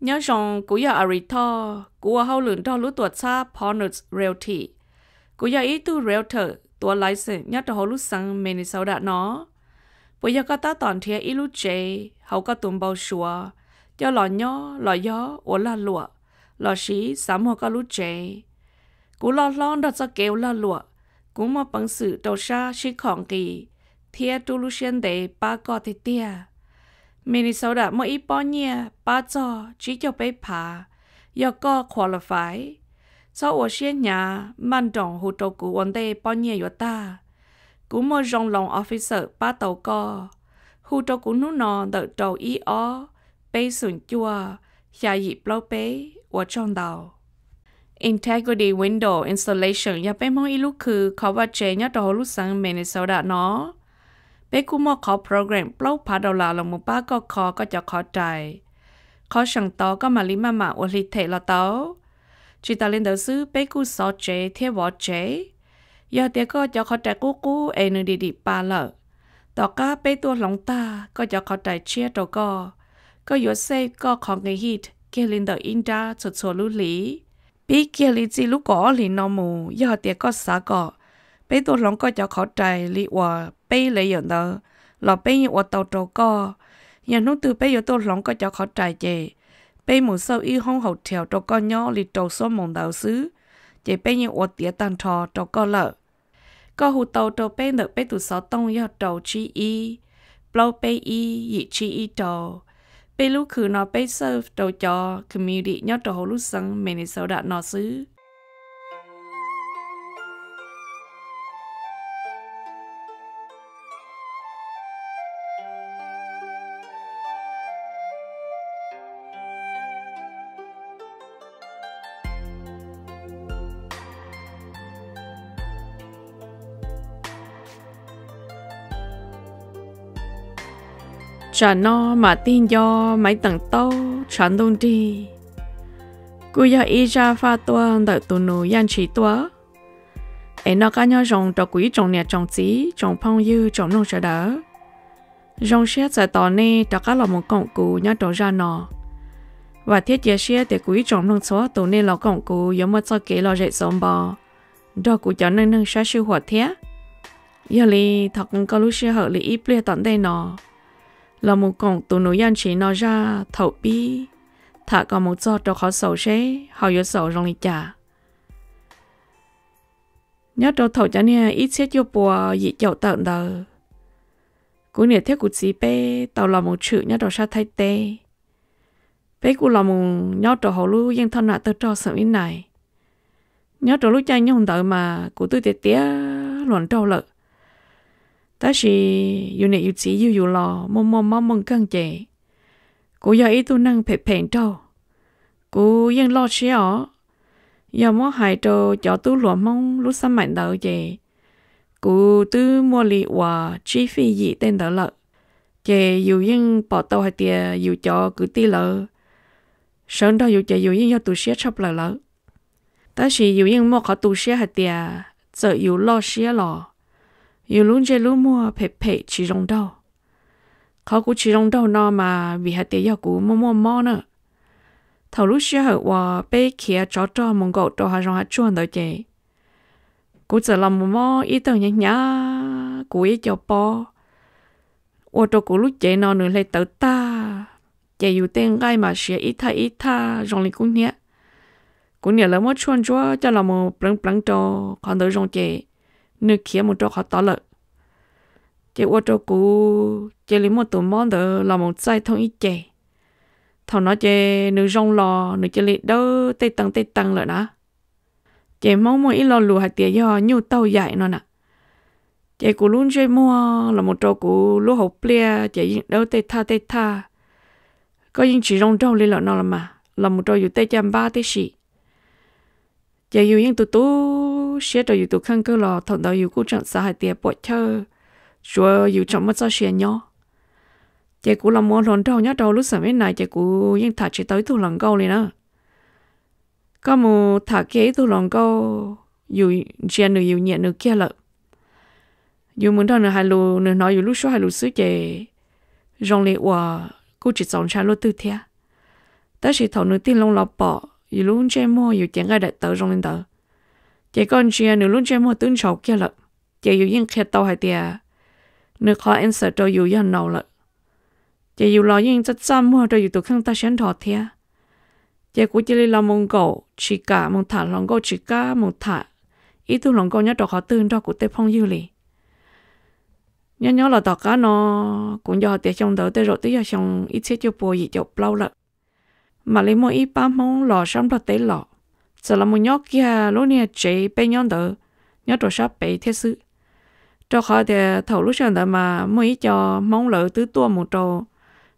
Nyob zoo, kuv yog Ari Thoj, kuv ua hauj lwm nrog lub tuam txhab Partners Realty. Kuv yog ib tug realtor tuav license nyob rau hauv lub xeev Minnesota no. Puas yog koj tab tom nrhiav ib lub tsev hauv koj tus npau suav coj los nyob los yog ua lag luam, lossis xav muag koj lub tsev? Kuv loj hlob nrog txoj kev ua lag luam, kuv muaj peev xwm rau sab sib khom nqis thiab rub lub siab ntev pab koj tiag tiag. Minnesota muaj ib pob nyiaj pab txog tsib caug peb phav, yog koj qualify. Txhob ua siab hnyav, maj nroos hu rau kuv ua ntej pob nyiaj yuav tag. Kuv muaj zoo loan officer pab tau koj. Hu rau kuv hnub no ntawm rau ib ob peb xoom cuaj xya yim plaub peb. Ua tsaug ntau. Integrity Window Installation yog peb Hmoob ib lub khw kho vaj tse nyob rau hauv lub xeev Minnesota no. Peb kuj muaj qhov program plaub phav dollar los mus pab koj kho koj cov qhov rais. Qhov seem tau koj mam li maj mam ua hli them los tau. Tsis tas li ntawd xwb, peb kuj xov tsev thiab vov tsev. Yog tias koj cov qhov rais qub qub es nws dim dim pa lawm, tom qab peb tuaj hloov tag koj cov qhov rais tshiab rau koj, koj yuav save koj qhov nqi heat kiag li ntawm ib nrab txhua txhua lub hlis. Pib kiag li txij lub kaum ob hlis no mus, yog hais tias koj xav kom peb tuaj hloov koj cov qhov rais li uas peb layer ntawd los peb yeej ua tau rau koj. Yog hnub twg peb yuav tuaj hloov koj cov qhov rais ces peb mus xauj ib hoob hotel rau koj nyob li rau xuab moos ntawd xwb, ces peb yeej ua tiav tag nrho rau koj lawm. Koj hu tau rau peb ntawm peb tus xov tooj yog rau tsib ib plaub peb ib yim tsib ib rau. Peb lub khw no peb serve rau cov community nyob rau hauv lub xeev Minnesota no xwb. Tsam no mam tig nco Maiv Teem Taub tshav ntuj nrig, kuj yog ib zaj faj tuaj ntawm tus nus Yaj Ntshis tuaj. Es noj qab nyob zoo rau kuv ib tsoom niam tsoom txiv tsoom phooj ywg tsoom mloog sawv daws. Zoo siab txais tos nej rov qab los mus koom kuv nyob rau zaj no. Vam thiab cia siab tias kuv ib tsoom mloog txhua tus nej los koom kuv yuav muaj txoj kev lom zem xauv npo nrog kuv cov neej neeg sab sij huam thiab. Yog li thov qee koj lub sij hawm li ib pliag tom ntej no los mus koom tus nus Yaj Ntshis no zaj thaum pib tham kom mus txog rau qhov xaus seb ho yuav xaus zoo li cas. Nyob rau thaum cov niag ib txhiab cuaj pua yim caum tawm ntawd, kuv niam thiab kuv txiv peb tau los mus tshwm nyob rau sab Thaib teb. Peb kuj los mus nyob rau hauv lub yeej thoj nam tawg rog xeem Vib Nais. Nyob rau lub caij nyoog ntawd mas kuv twb tiav tiav hluas nraug lawm, tab sis yus niam yus txiv yug yus los muaj muaj mob muaj nkeeg ces kuv yog ib tug neeg phem phem nraug. Kuv yeej loj siab os. Yog muab hais rau cov tub hluas Hmoob lub xab maim ntawd ces kuv twb muaj li uas tsib fij yim tej ntawd lawm. Ces yus yeej pom tau hais tias yus cov kwv tij lawv sawv nrog yus ces yus yeej yog tus siab tshaj plaws lawm. Tab sis yus yeej muaj qhov tu siab hais tias txawm yus loj siab los yus lub ntsej lub muag phem phem tsis zoo nraug. Qhov kuv tsis zoo nraug no mas vim hais tias yog kuv muaj muaj mob na. Thaum lub sij hawm uas peb khiav tsov rog mus nkaum rau hav zoov hav tsuag ntawd ces kuv txawm los mus mob ib tawg hnyav hnyav kuv ib co pob, ua rau kuv lub cev no nws hle tawv tag, ces yus tej nqaij mas siav ib thaj ib thaj zoo li kub hnyiab. Kuv niam lawv muab tshuaj ntsuab coj los mus pleev pleev rau qhov ntawd zoo ces nws khiav mus rau qhov tod lawm. Ces ua rau kuv cia li muaj tus mob ntawd los mus txaij thooj ib ce. Thaum no ces nws zoo los nws cia li dawb tej tee tej tee lawm na. Ces Hmoob muaj ib lo lus hais tias yog nyuj taug yaim no na. Ces kuv lub ntsej muag los mus rau kuv lub hauv pliaj ces yeej dawb tej thaj tej thaj. Koj yeej tsis zoo nraug li lawm no los mas, los mus rau yus tej caj npab tib si. Ces yus yeej tu tu siab rau yus tus kheej kawg los thaum ntawd yus kuj tseem xav hais tias puam chawj, tsuav yus tseem muaj txoj sia nyob. Ces kuv los mus ua hluas nraug nyob rau hauv lub xeem Vib Nais ces kuv yeej tham tsis tau ib tug hluas nkauj li na. Koj mus tham kiag ib tug hluas nkauj, yus ntsia nws yus nyiam nws kiag lawm. Yus mus nrog nws hais lus, nws hnov yus lub suab hais lus xwb ces zoo li uas kuj tsis txaus ntshai luaj twg thiab. Tab sis thaum nws tig loo los pom yus lub ntsej muag yus cev nqaij daim tawv zoo li ntawd, ces koj ntsia nws lub ntsej muag twb ntshaus kiag lawm. Ces yus yeej qhia tau hais tias nws qhov answer rau yus yog no lawm. Ces yus los yeej txaj txaj muag rau yus tus kheej tag siab nrho thiab. Ces kuv cia li los mus nkaum tsis kam mus tham hluas nkauj, tsis kam mus tham ib tug hluas nkauj nyob rau qhov twg nrog kuv tej phooj ywg li. Nyob nyob los tom qab no, kuv nco hais tias xyoo ntawd tej zaum twb yog xyoo ib txhiab cuaj pua yim caum plaub lawm, mam li muaj ib pab Hmoob los sab Nplog teb los, txawm los mus nyob kiag lub niag tsev peb nyob ntawd, nyob rau sab pem thiab xwb. Rau qhov tias thaum lub sij hawm ntawd mas muaj ib co Hmoob lawv twb tuaj mus rau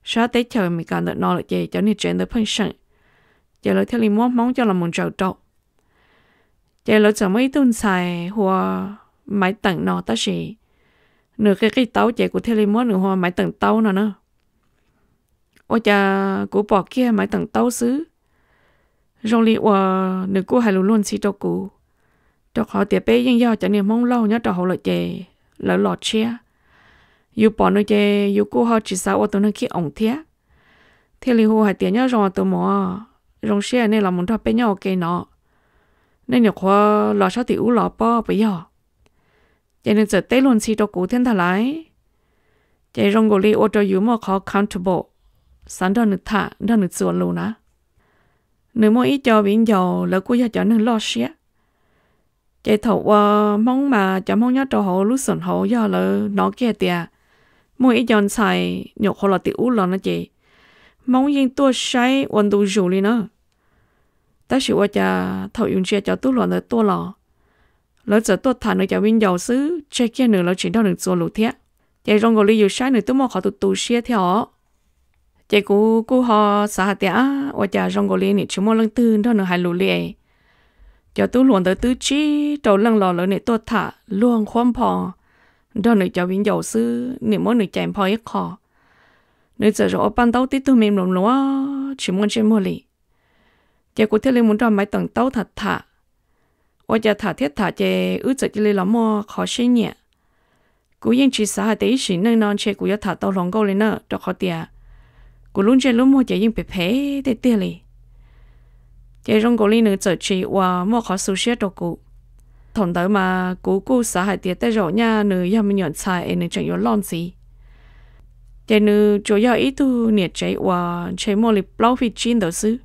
sab teb chaws Amelikas ntawm no lawm, ces cov niag tsev ntawd pheej seem, ces lawv thiaj li muab Hmoob coj los mus ntsaws rau. Ces lawv txawm muaj ib tug ntxhais hu ua Maiv Teem no, tab sis nws qij qij taub, ces kuv thiaj li muab nws hu ua Maiv Teem Taub no na. Ua cas kuv pom kiag Maiv Teem Taub xwb, zoo li uas nws kuj hais lus luag ntxhi rau kuv, rau qhov tias peb yeej yog cov niag Hmoob laug nyob rau hauv lawm, ces lawv los tshiab. Yus pom nws ces yus kuj ho tsis xav ua tus neeg khib oos thiab, thiaj li hu hais tias, Nyob zoo tus muam, zoo siab nej los mus nrog peb nyob ua ke no. Nej nyuam qhuav los sab tim ub los pob puas yog? Ces nws txawm teb luag ntxhi rau kuv thiab ntag lauj. Ces zoo nkaus li ua rau yus muaj qhov comfortable xav nrog nws tham, nrog nws txuas lus na. Nws muaj ib co viv ncaus, lawv kuj yog cov neeg loj siab. Ces thaum ua Hmoob mas cov Hmoob nyob rau hauv lub xoom hauv, yog lawv hnov kiag tias muaj ib co ntxhais nyuam qhuav los tim ub los no ces Hmoob yeej tuaj saib ua ntu zus li na. Tab sis ua cas thaum yus ntsia cov tub hluas ntawd tuaj los, lawv txawm tuaj tham nws cov viv ncaus xwb, tseg kiag nws, lawv tsis nrog nws txuas lus thiab. Ces zoo nkaus li yus saib nws twb muaj qhov tu tu siab thiab os. Ces kuv kuj ho xav hais tias, Ab, ua cas zoo nkaus li nim tsis muaj leej twg nrog nws hais lus li es cov tub hluas ntawd twb tsib rau leej los lawv nim tuaj tham luag nqhuab npho nrog nws cov viv ncaus xwb, nim muab nws cais npho ib qho. Nws txawm zaum ua paj ntaub tib tug me mluas mluas tsis muaj ntsej muag li. Ces kuv thiaj li mus nrog Maiv Teem Taub tham tham. Ua cas tham thiab tham ces wb txawm cia li los muaj qhov siab nyiam. Kuv yeej tsis xav hais tias ib sim neej no ntshe kuv yuav tham tau hluas nkauj li na, rau qhov tias kuv lub ntsej lub muag ces yeej phem phem tiag tiag li. Ces zoo nkaus li nws txawm tsis ua muaj qhov xu siab rau kuv. Thaum ntawd mas kuv kuj xav hais tias tej zaum nyaj nws yog me nyuam ntxhais es nws tseem yuav loj ntxiv. Ces nws tsuas yog ib tug niam tsev uas ntshe muaj li plaub fij tsib ntawd xwb.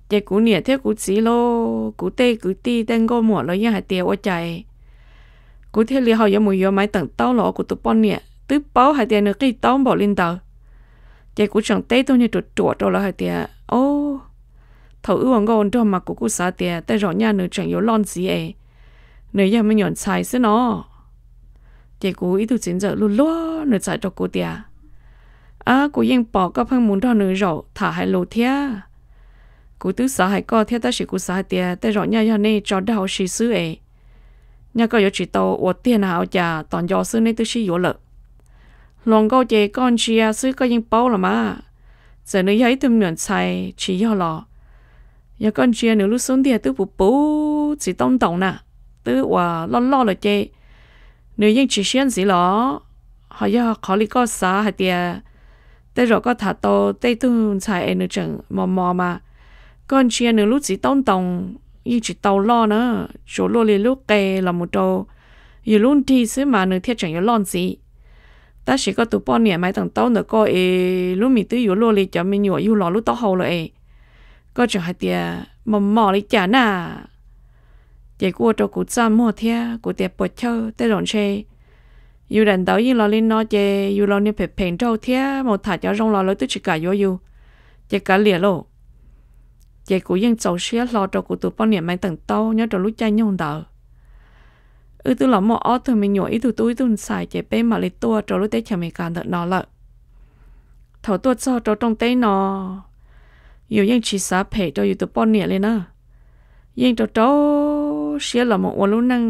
Ces kuv niam thiab kuv txiv los kuv tej kwv tij tej nkauj muam lawv yeej hais tias ua cas kuv thiaj li ho yuav mus yuav Maiv Teem Taub los ua kuv tus poj niam, twb paub hais tias nws qij taub npaum li ntawd. Ces kuv tseem teb tug niag ruam ruam rau lawv hais tias, Ob, thaum wb ua nkauj nraug mas kuv kuj xav tias tej zaum nyaj nws tseem yuav loj ntxiv es nws yog me nyuam ntxhais xwb no. Ces kuv ib tug txiv ntxawm luag luag nws txawm hais rau kuv tias, Ab, kuv yeej pom koj pheej mus nrog nws zaum tham hais lus thiab. Kuv twb xav hais koj thiab tab sis kuv xav hais tias tej zaum nyaj yog nej tso dag ua si xwb es nyaj koj yuav tsis tau ua tiag na, ua cas tos nco xwb neb twb sib yuav lawm. Hluas nkauj ces koj ntsia xwb koj yeej paub los mas, txawm nws yog ib tug me nyuam ntxhais tsis yog los, yog koj ntsia nws lub xub ntiag twb puv puv txiv taub ntoos na, twb uas loj loj lawm ces nws yeej tsis siab ntxiv los. Ho yog qhov li koj xav hais tias tej zaum koj tham tau tej tug ntxhais es nws tseem mos mos mas, koj ntsia nws lub txiv taub ntoos yeej tsis tau loj na, tsuas luaj li lub qe los mus rau yus lub nrig xwb mas nws thiaj tseem yuav loj ntxiv. Tab sis koj tus poj niam Maiv Teem Taub ntawm koj es lub mis twb yuav luaj li cov me nyuam yug los lub taub hau lawm es koj tseem hais tias mos mos li cas na. Ces kuj ua rau kuv txaj muag thiab kuv tias puas chawj tej zaum ntshe yus daim ntawv yeej los li no ces yus los niag phem phem nraug thiab mus tham cov zoo los lawv twb tsis kam yuav yus, ces kav liam lauj. Ces kuv yeej txaus siab hlo rau kuv tus poj niam Maiv Teem Taub nyob rau lub caij nyoog ntawd. Wb twb los muaj ob tug me nyuam, ib tug tub ib tug ntxhais, ces peb mam li tuaj rau lub teb chaws Amelikas ntawm no lawm. Thaum tuaj txog rau rooj teb no, yus yeej tsis xav phem rau yus tus poj niam li na. Yeej rau rau siab los mus ua lub neej,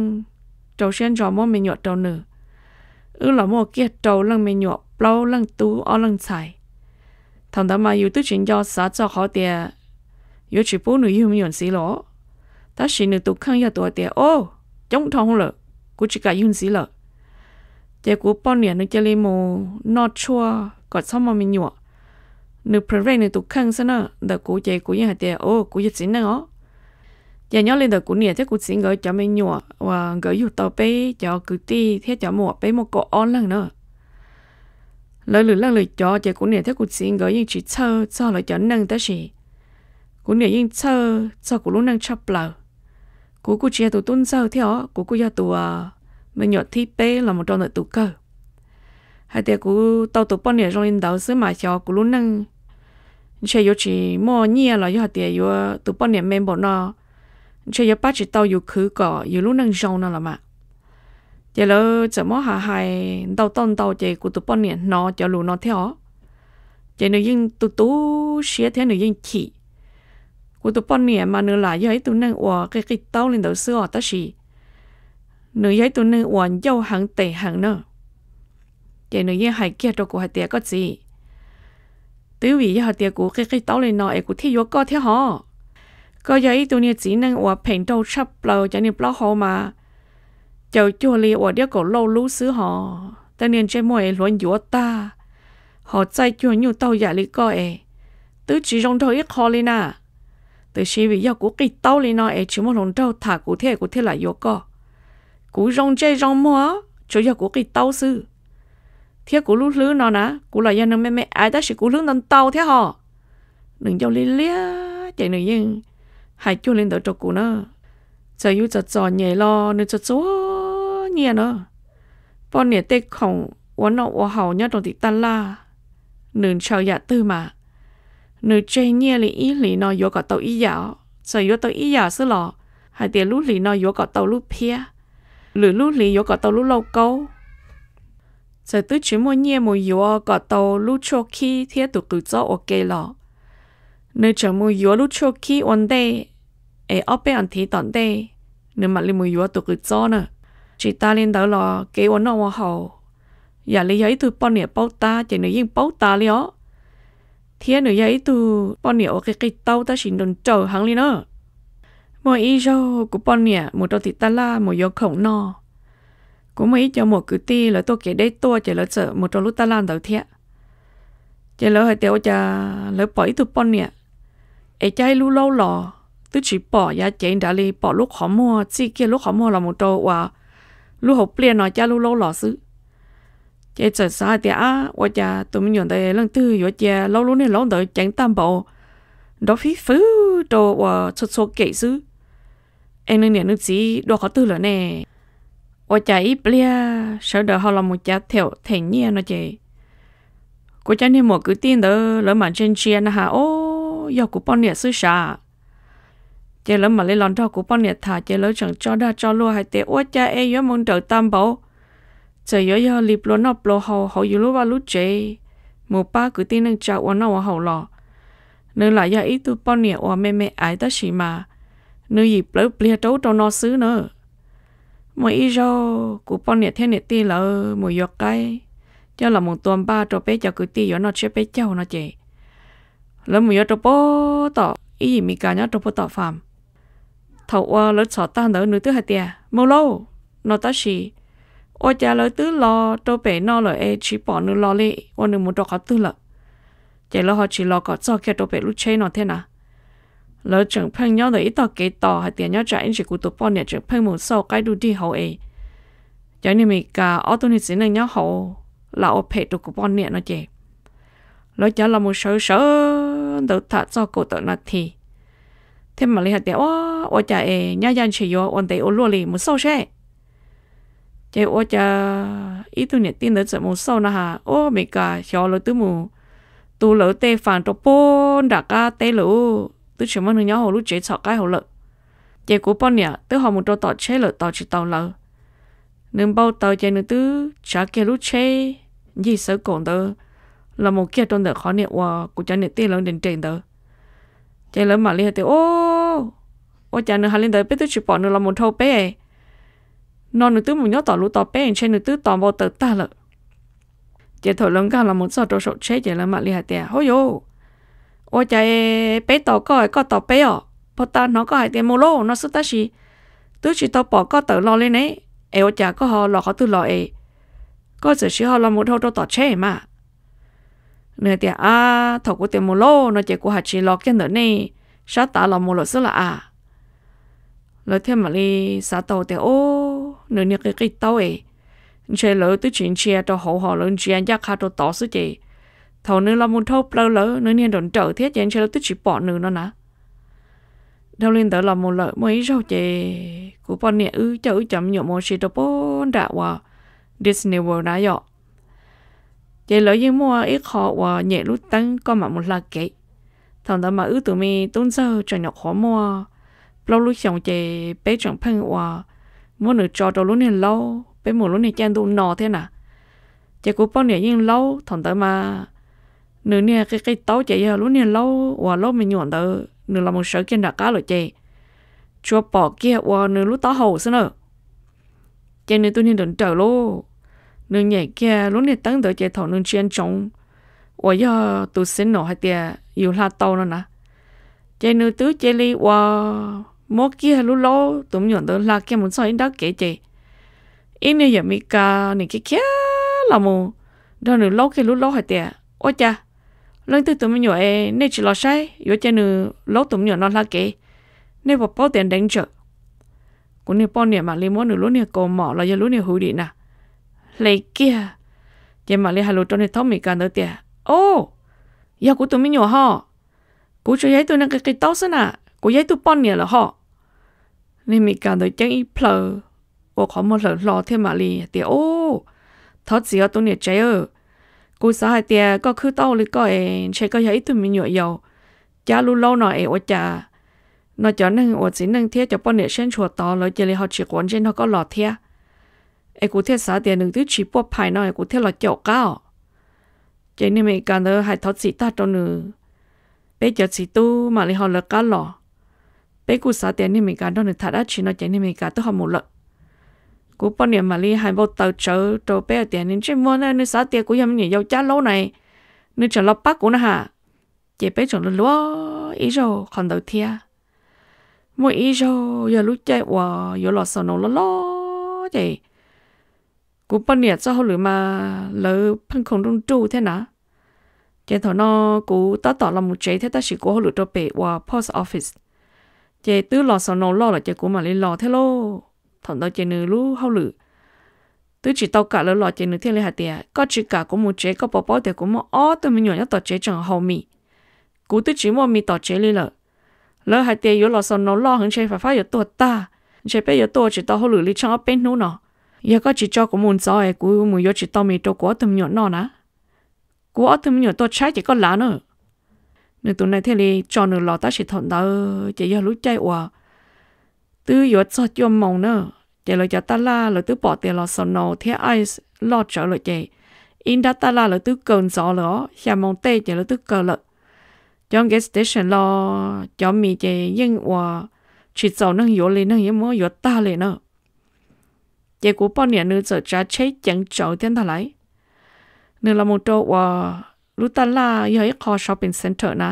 rau siab ntso muab me nyuam rau nws. Wb los muaj kiag rau leej me nyuam, plaub leej tub ob leej ntxhais. Thaum ntawd mas yus twb tsis nco xav txog qhov tias yuav tsis pub nws yug me nyuam ntxiv los, tab sis nws tus kheej yog tus hais tias, Ob, coob dhau lawm, kuv tsis kam yug ntxiv lawm. Ces kuv poj niam nws cia li mus noj tshuaj kom txhob muaj me nyuam, nws private nws tus kheej xwb na. Ntawm kuv ces kuv yeej hais tias, o, kuv yog txiv neej os. Ces nyob li ntawm kuv niam thiab kuv txiv nkawd cov me nyuam uas nkawd yug tau peb cov kwv tij thiab cov muam peb muaj kaum ob leeg na. Lawv lwm leej lwm cov ces kuv niam thiab kuv txiv nkawd yeej tsis txhawj txog lawv cov neej tab sis kuv niam yeej txhawj txog kuv lub neej tshaj plaws. Kuv kuj tsis yog tus tub ntxawg thiab os, kuv kuj yog tus me nyuam thib peb los mus rau ntawm tus kawg. Hais tias kuv tau tus poj niam zoo li ntawd xwb mas xyov kuv lub neej ntshe yuav tsis muaj nyiaj los yog hais tias yuav tus poj niam me npaum no ntshe yuav pab tsis tau yus khwv kom yus lub neej zoo no los mas. Ces lawv txawm muab hais hais ntau toj ntau ces kuv tus poj niam hnov cov lus no thiab os, ces nws yeej tu tu siab thiab nws yeej chim. Kuv tus poj niam mas nws lam yog ib tug neeg uas qig qig taub li ntawd xwb os tab sis nws yog ib tug neeg uas ncauj heev tes heev na. Ces nws yeej hais kiag rau kuv hais tias, koj txiv, twb vim yog hais tias kuv qig qig taub li no es kuv thiaj yuav koj thiab hos. Koj yog ib tug niag txiv neej uas phem nraug tshaj plaws, cov niag plaub hau mas caws cuag li uas diab kaum lauj lub xwb hos, tej niag ntsej muag es hluav ncuav tag, hos txaij cuag nyuj taug yam li koj es twb tsis zoo nraug ib qho li na. Tiam sis vim yog kuv qig taub li no es tsis muaj hluas nraug tham kuv thiab kuv thiaj lam yuav koj. Kuv zoo ntsej zoo muag tsuas yog kuv qig taub xwb. Thiab kuv lub hlwb no na, kuv los yog neeg me me aiv tab sis kuv hlwb ntau ntau thiab hos. Nws ncauj liab liab ces nws yeej hais cuag li ntawd rau kuv na. Txawm yus txom txom nyem los nws txom txom nyem na. Poj niam tej khoom ua noj ua haus nyob rau tim taj laj, nws ntshaw yam twg mas nws tseg nyiaj li ib hlis no yuav kom tau ib yam. Txawm yuav tau ib yam xwb los hais tias lub hlis no yuav kom tau lub phiab, lwm lub hlis yuav kom tau lub lauj kaub. Txawm twb tsis muaj nyiaj mus yuav kom tau lub tshuaj khib thiab tus qws txob ua ke los nws tseem mus yuav lub tshuaj khib ua ntej, es ob peb as thiv tom ntej nws mam li mus yuav tus qws txob na. Tsis tas li ntawd los kev ua noj ua haus, yam li yog ib tug poj niam paub tab ces nws yeej paub tas li os. Thiab nws yog ib tug poj niam uas qig qig taub tab sis nraus nraws heev li na. Muaj ib zaug kuv poj niam mus rau tim taj laj mus yuav khoom noj, kuv muaj ib co muam kwv tij lawv tuaj kev deb tuaj ces lawv txawm mus rau lub taj laj ntawd thiab. Ces lawv hais tias ua cas lawv pom ib tug poj niam es cab ib lub laub los, twb tsis pom yav cev nrad li, pom lub qhov muag, txij kiag lub qhov muag los mus rau uas lub hauv pliaj no cab lub laub los xwb. Ces txawm xav hais tias, ab, ua cas tus me nyuam ntawd leej twg yuav cia laub lub niag laub ntawd ceev tag npaum, nrov fib fwb rau uas txhua txhua kem xwb, es nws niam nws txiv dua qhov twg lawm ne? Ua cas ib pliag sawv daws ho los mus cav them them nyiaj no ces kuv cov niag muam kwv tij ntawd lawv mam ntsia ntsia na has, o, yog kuv poj niam xwb sav. Ces lawv mam li los nrog kuv poj niam tham ces lawv tseem tso dag tso luag hais tias ua cas es yuav mus nrawm tag npaum, txawm yuav yog li pluas noj pluas haus hauv yus lub vaj lub tsev, mus pab kwv tij neej tsa ua noj ua haus los nws lam yog ib tug poj niam uas me me aiv tab sis mas nws yim plawv pliag rau ub rau no xwb na. Muaj ib zaug kuv poj niam thiab niam tij lawv mus yuav qaib coj los mus tua npaj rau peb cov kwv tij yuav noj tsiab peb caug no ces lawv mus yuav rau puag tom ib yim Mes Kas nyob rau puag tom fam. Thaum uas lawv txhom tag ntawd nws twb hais tias mus lauj no tab sis ua cas lawv twb los rau pem no lawm es tsis pom nws los li, ua nws mus rau qhov twg lawm. Ces lawv ho tsis los kom txog kiag rau pem lub tsheb no thiab na. Lawv tseem pheej nyob ntawm ib tog kev tos hais tias nyob tsam ib ntsis kuv tus poj niam tseem pheej mus xauj qaib dub dig hauv es cov niag Mes Kas ob tug niag txiv neej nyob hauv lam ua phem rau kuv poj niam no ces lawv cav los mus sawv sawv ntawd tham txog kaum tawm nas this thiab mam li hais tias ua, ua cas es nyab yaj ntshe yuav ua ntev ua luaj li, mus xauj seb. Ces ua cas ib tug niam tij ntawd txawm mus xauj no has, ub, Mes Kas xyov lawv twb mus tu lawv tej fam rau puag nram qab teb lawm, twb tsis muaj neeg nyob hauv lub tsev txhom qaib hauv lawm. Ces kuv poj niam twb ho mus rau tom tsheb lawm tos tsis tau lawv. Nws npau taws ces nws twb tsav kiag lub tsheb ncig xawv kaum ntawd los mus kiag rau ntawm qhov niag uas kuv cov niam tij lawv nres nres ntawd. Ces lawv mam li hais tias, ub, ua cas nws hais li ntawd peb twb tsis pom nws los mus dhau peb no, nws twb mus nyob tom lub tos peb ntshe nws twb tos npau taws tag lawm. Ces thaum lawv nkag los mus txog rau saum tsheb ces lawv mam li hais tias, hauj yauv, ua cas peb tos koj koj tos peb os, puag ta hnov koj hais tias mus lauj no xwb tab sis twb tsis tau pom koj tawm los li ne, es ua cas koj ho los qhov twg los es koj txawm siv ho los mus dhau rau tom tsheb mas? Nws hais tias, Ab, thaum kuv tias mus lauj no ces kuv hais tsis los kiag ntawm nej sab tav los mus lawm xwb las as. Lawv thiaj mam li xav tau tias, Ub, nws niag qi qi taub es ntshe lawv twb tsis ntsia rau hauv ho lawv ntsia ncaj qha rau tod xwb ces thaum nws los mus dhau plaws lawv nws niag nrawm nrawm thiab ces ntshe lawv twb tsis pom nws no na. Dhau li ntawd los mus lawm muaj ib zaug ces kuv poj niam wb coj wb cov me nyuam mus ua si rau puag nram uas Disney World na yom. Ces lawv yeej muaj ib qho uas nyem lub teeb koj mam mus hla kev. Thaum ntawd mas wb tus me tub ntxawg tseem nyuam qhuav muaj plaub lub xyoos ces peb tseem pheej uas muab nws tso rau lub niag laub, peb mus lub niag caij ntuj no thiab na. Ces kuv poj niam yeej laub thaum ntawd mas nws niag qi qi taub ces yog lub niag laub uas laub me nyuam ntawd nws los mus sawv kiag nram qab lawm ces tsuas pom kiag uas nws lub taub hau xwb na. Ces nws tus niag nrawm nrawm lauj, nws nyem kiag lub niag teeb ntawd ces thaum nws ntsia ntsoov uas yog tus signal hais tias yus hla tau no na, ces nws twb cia li uas muab kiag lub laub tus me nyuam ntawd hla kiag mus txog ib nrab kev ces ib niag yawm Mes Kas nim khiav khiav los mus nrog nws laub kiag lub laub hais tias, Ua cas leej twg tus me nyuam es nej tsis los saib, yuav cia nws laub tus me nyuam no hla kev, nej puas paub tias nteev ntsawm? Kuv niag poj niam mam li muab nws lub niag kaus mom los yog lub niag hoodie na hle kiag, ces mam li hais lus rau niag thaub Mes Kas ntawd tias, O, yog kuv tus me nyuam ho, kuv tsuas yog ib tug neeg qi qi taub xwb na, kuv yog ib tug poj niam lawm ho. Niag Mes Kas ntawd ceeb ib plhaw ua qhov muag hlawm hlo thiab mam li tias, O, thov txim os tus niam tsev, kuv xav hais tias koj khwb tau li koj es ntshe koj yog ib tug me nyuam yaus cab lub laub no es ua cas no cov neeg uas txiv neej thiab cov poj niam siab ntshua tod lawv cia li ho tsis quav ntsej nrog koj los thiab, es kuv thiaj xav tias nws twb tsis puaj phais no es kuv thiaj los caum qab os. Ces niag Mes Kas ntawd hais thov txim tag rau nws, peb cov txiv tub mam li ho lawv qab los. Peb kuj xav tias niag Mes Kas nrog nws tham dab tsi no ces niag Mes Kas twb ho mus lawm. Kuv poj niam mam li hais npau taws tsawv rau peb hais tias, Nws ntsej muag na, nws xav tias kuv yog me nyuam yaus cab laub na, nws tseem los pab kuv na ha. Ces peb tseem luag luag ib zaug qhov ntawd thiab. Muaj ib zaug yog lub caij uas yuav los xaus no loj loj ces kuv poj niam txoj hauj lwm mas lawv pheej khoom nruj nruj thiab na. Ces thaum no kuv tab tom los mus tsev thiab tab sis kuv hauj lwm rau pem uas post office, ces twb los xaus no loj lawm ces kuv mam li los thiab lauj. Thaum ntawd ces nws lub hauj lwm twb tsis tau kam lawv los ces nws thiaj li hais tias, Koj tsis kam kuv mus tsev, koj puas paub tias kuv muaj ob tug me nyuam nyob tom tsev tseem haus mis? Kuv twb tsis muaj mis tom tsev li lawm. Lawv hais tias yuav los xaus no loj heev ntshe fam fab yuav tuag tag, ntshe peb yuav tuaj ua tsis tau hauj lwm li tsheej ob peb hnub no. Yog koj tsis tso kuv mus ntxov es kuv mus yuav tsis tau mis rau kuv ob tug me nyuam noj na. Kuv ob tug me nyuam tuag tshaib ces koj lav na. Nws tus nai thiaj li tso nws los tab sis thaum ntawd ces yog lub caij uas twb yuav txog cuaj moos na, ces lawv cov taj laj lawv twb pom tias los xaus no thiab ice loj tsawv lawm ces ib nrab taj laj lawv twb kaw ntxov lawm os, xya moos tej ces lawv twb kaw lawm. Cov gas station los cov mis ces yeej uas tsis txaus neeg yuav li, neeg yeej muab yuav tag li na. Ces kuv poj niam nws txawm tsav tsheb ceev tsawv thiab ntag lauj. Nws los mus rau uas lub taj laj yog ib qho shopping center na.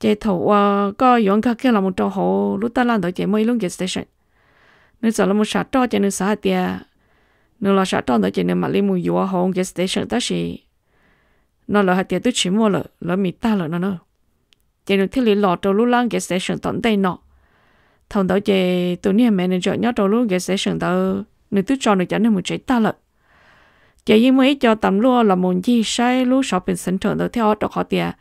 Ces thaum uas koj yuav nkag kiag los mus rau hauv lub taj laj ntawd ces muaj ib lub gas station. Nws txawm los mus sam roj ces nws xav hais tias nws los sam roj ntawd ces nws mam li mus yuav hauv gas station tab sis no lawv hais tias twb tsis muaj lawm, lawv mis tag lawm no na. Ces nws thiaj li los rau lub lab gas station tom ntej no. Thaum ntawd ces tus niag manager nyob rau lub gas station ntawd nws twb tso nws cov neeg mus tsev tag lawm. Ces yeej muaj ib co tas luaj los mus ncig saib lub shopping center ntawd thiab os, rau qhov tias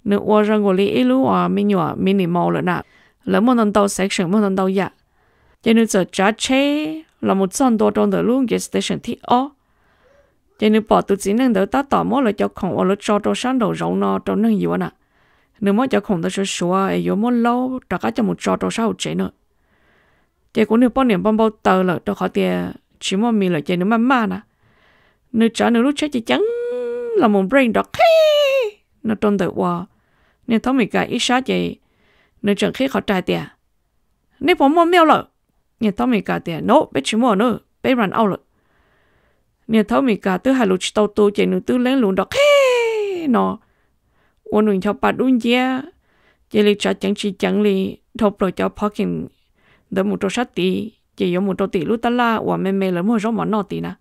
nws ua zoo nkaus li ib lub uas me nyuam mini mall lawm na. Lawv muaj ntau ntau section, muaj ntau ntau yam. Ces nws txawm tsav tsheb los mus txog ntua rau ntawm lub gas station thib ob. Ces nws pom tus txiv neej ntawd tab tom muab lawv cov khoom uas lawv tso rau sab nraum zoov no rau neeg yuav na. Nws muab cov khoom ntawd suav suav es yuav muab laub rov qab coj mus tso rau sab hauv tsev na. Ces kuv niag poj niam npau npau taws lawm rau qhov tias tsis muaj mis lawm ces nws maj maj na. Nws tsav nws lub tsheb ceev ceev los mus brake nrov qhib no rau ntawm uas niag thaub Mes Kas ib sab ces nws tseem qhib qhov rai tias, Nej puas muaj milk lawm? Niag thaub Mes Kas tias, No, peb tsis muaj na, peb run out lawm. Niag thaub Mes Kas twb hais lus tsis tau tu ces nws twb leeb lus nrov qhib no ua nws ncho pa dub nciab, cia li tsav ceev tsis ceev li dhau plaws cov parking ntawd mus rau sab tid ces yuav mus rau tim lub taj laj uas me me lawv muag zaub mov noj tid na.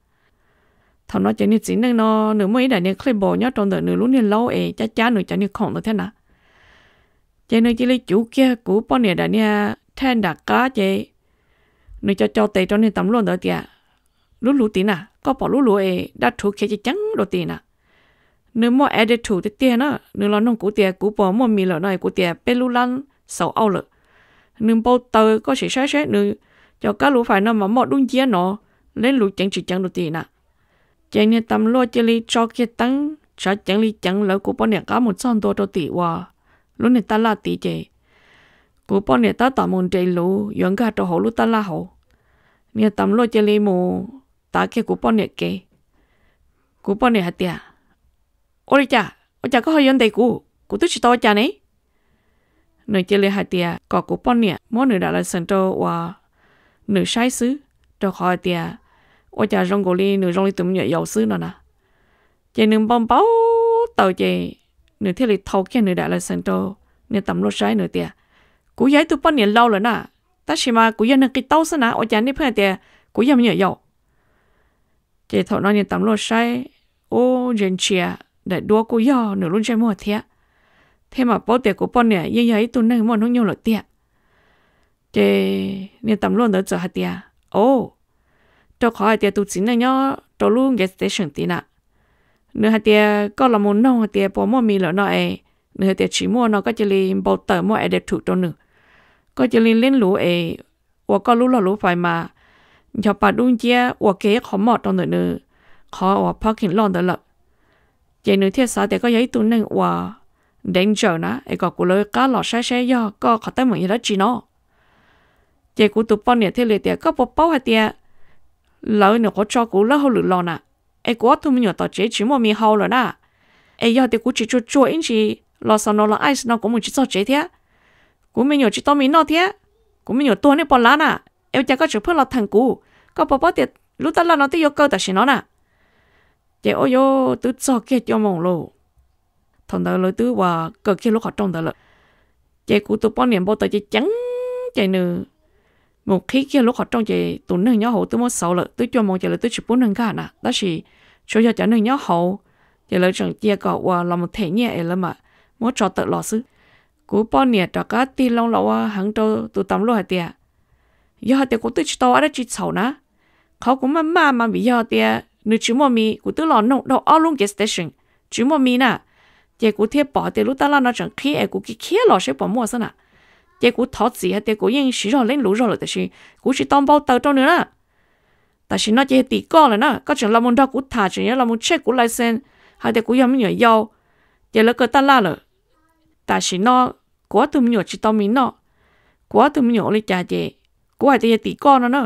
Thaum no ces niag txiv neej no nws muaj ib daim niag clipboard nyob rau ntawm nws lub niag laub es cab cab nws cov niag khoom ntawd thiab na. Ces nws cia li cuv kiag kuv poj niam daim niag thaj nram qab ces nws co co tes rau niag tam luaj ntawd tias, lub luv tid na, koj pom lub luv es dab rhuv khiav ceev ceev dua tid na. Nws muaj attitude tiag tiag na, nws los noog kuv tias kuv puas muaj mis lawm no es kuv tias peb lub lab xaus auj lawm. Nws npau taws, koj sim saib seb nws cov kab luv fais no mas moj dub nciab no, leej lus ceev tsis ceev dua tid na. Ces niag tam luaj cia li tso kiag teeb tsav ceev li ceev lawv kuv poj niam qab mus txog ntua rau tim uas lub niag taj laj tid ces kuv poj niam tab tom mus nres luv yuav nkag rau hauv lub taj laj hauv. Niag tam luaj cia li mus tav kiag kuv poj niam kev. Kuv poj niam hais tias, ua li cas, ua cas koj ho yuav ntes kuv, kuv twb tsis tau ua cas ne? Nws cia li hais tias kom kuv poj niam muab nws daim license rau uas nws saib xwb, rau qhov hais tias ua cas zoo nkaus li nws zoo li tus me nyuam yaus xwb no na. Ces nws npau npau taws ces nws thiaj li thau kiag nws daim license rau niag tam luaj saib, nws tias, kuv yog ib tug poj niam laus lawm na, tab sis mas kuv yog neeg qis taub xwb na, ua cas nej pheej hais tias kuv yog me nyuam yaus? Ces thaum no niag tam luaj saib, ub, ntsia ntsia, daim duab kuj yog nws lub ntsej muag thiab, thiab mam paub tias kuv poj niam yeej yog ib tug neeg muaj hnub nyoog lawm tiag. Ces niag tam luaj ntawd txawm hais tias, o, rau qhov hais tias tus txiv neej nyob rau lub gas station tid na, nws hais tias koj los mus noog hais tias puas muaj mis lawm no es nws hais tias tsis muaj no koj cia li npau taws muaj attitude rau nws, koj cia li leej lus es ua koj lub log lub fais mas ncho pa dub nciab ua kiag ib qho moj rau ntawm nws qhov uas parking lot ntawd lawm. Ces nws thiaj xav tias koj yog ib tug neeg uas danger na, es kom kuv lawv qab los saib saib yog koj qhov teeb meem yog dab tsi no. Ces kuv tus poj niam thiaj li tias, koj puas paub hais tias lawv nyuam qhuav tso kuv lawb hauj lwm los na, es kuv ob tug me nyuam tom tsev tsis muaj mis haus lawm na, es yog tias kuv tsis tsuag tsuag ib ntsis los xaus no los ice no kuv mus tsis txog tsev thiab, kuv me nyuam tsis tau mis noj thiab, kuv me nyuam tuag nej puas lav na, es ua cas koj tseem pheej los theem kuv, koj puas paub tias lub taj laj no twb yuav kaw tam sim no na. Ces ua yuav twb txog kiag cuaj moos lauj, thaum ntawd lawv twb ua kaw kiag lub qhov rooj ntawd lawm. Ces kuv tus poj niam npau taws ceev ceev, ces nws mus qhib kiag lub qhov rooj ces tus neeg nyob hauv twb muab xauv lawm, twb cuaj moos ces lawv twb tsis pub neeg nkag na, tab sis tsuas yog cov neeg nyob hauv, ces lawv tseem cia kom ua los mus them nyiaj es lawv mam muab tso tawm los xwb. Kuv poj niam rov qab tig loo los ua heev rau tus tam luaj hais tias, yog hais tias kuv twb tsis tau ua dab tsi txhaum na, qhov kuv maj maj mas vim yog tias nws tsis muaj mis, kuv twb los noog dhau ob lub gas station tsis muaj mis na, ces kuv thiaj pom hais tias lub taj laj no tseem qhib es kuv khiav khiav los seb puas muaj xwb na. Ces kuv thov txim hais tias kuv yeej siv zog leej lus zog lawm tiam sis kuv tsis tau npau taws rau nws na. Tam sim no ces yog tim koj lawm na, koj tseem los mus nrog kuv tham, tseem yuav los mus check kuv license hais tias kuv yog me nyuam yaus, ces lawv kaw taj laj lawm. Tam sim no kuv ob tug me nyuam tsis tau mis noj, kuv ob tug me nyuam ua li cas ces kuv hais tias yog tim koj no na.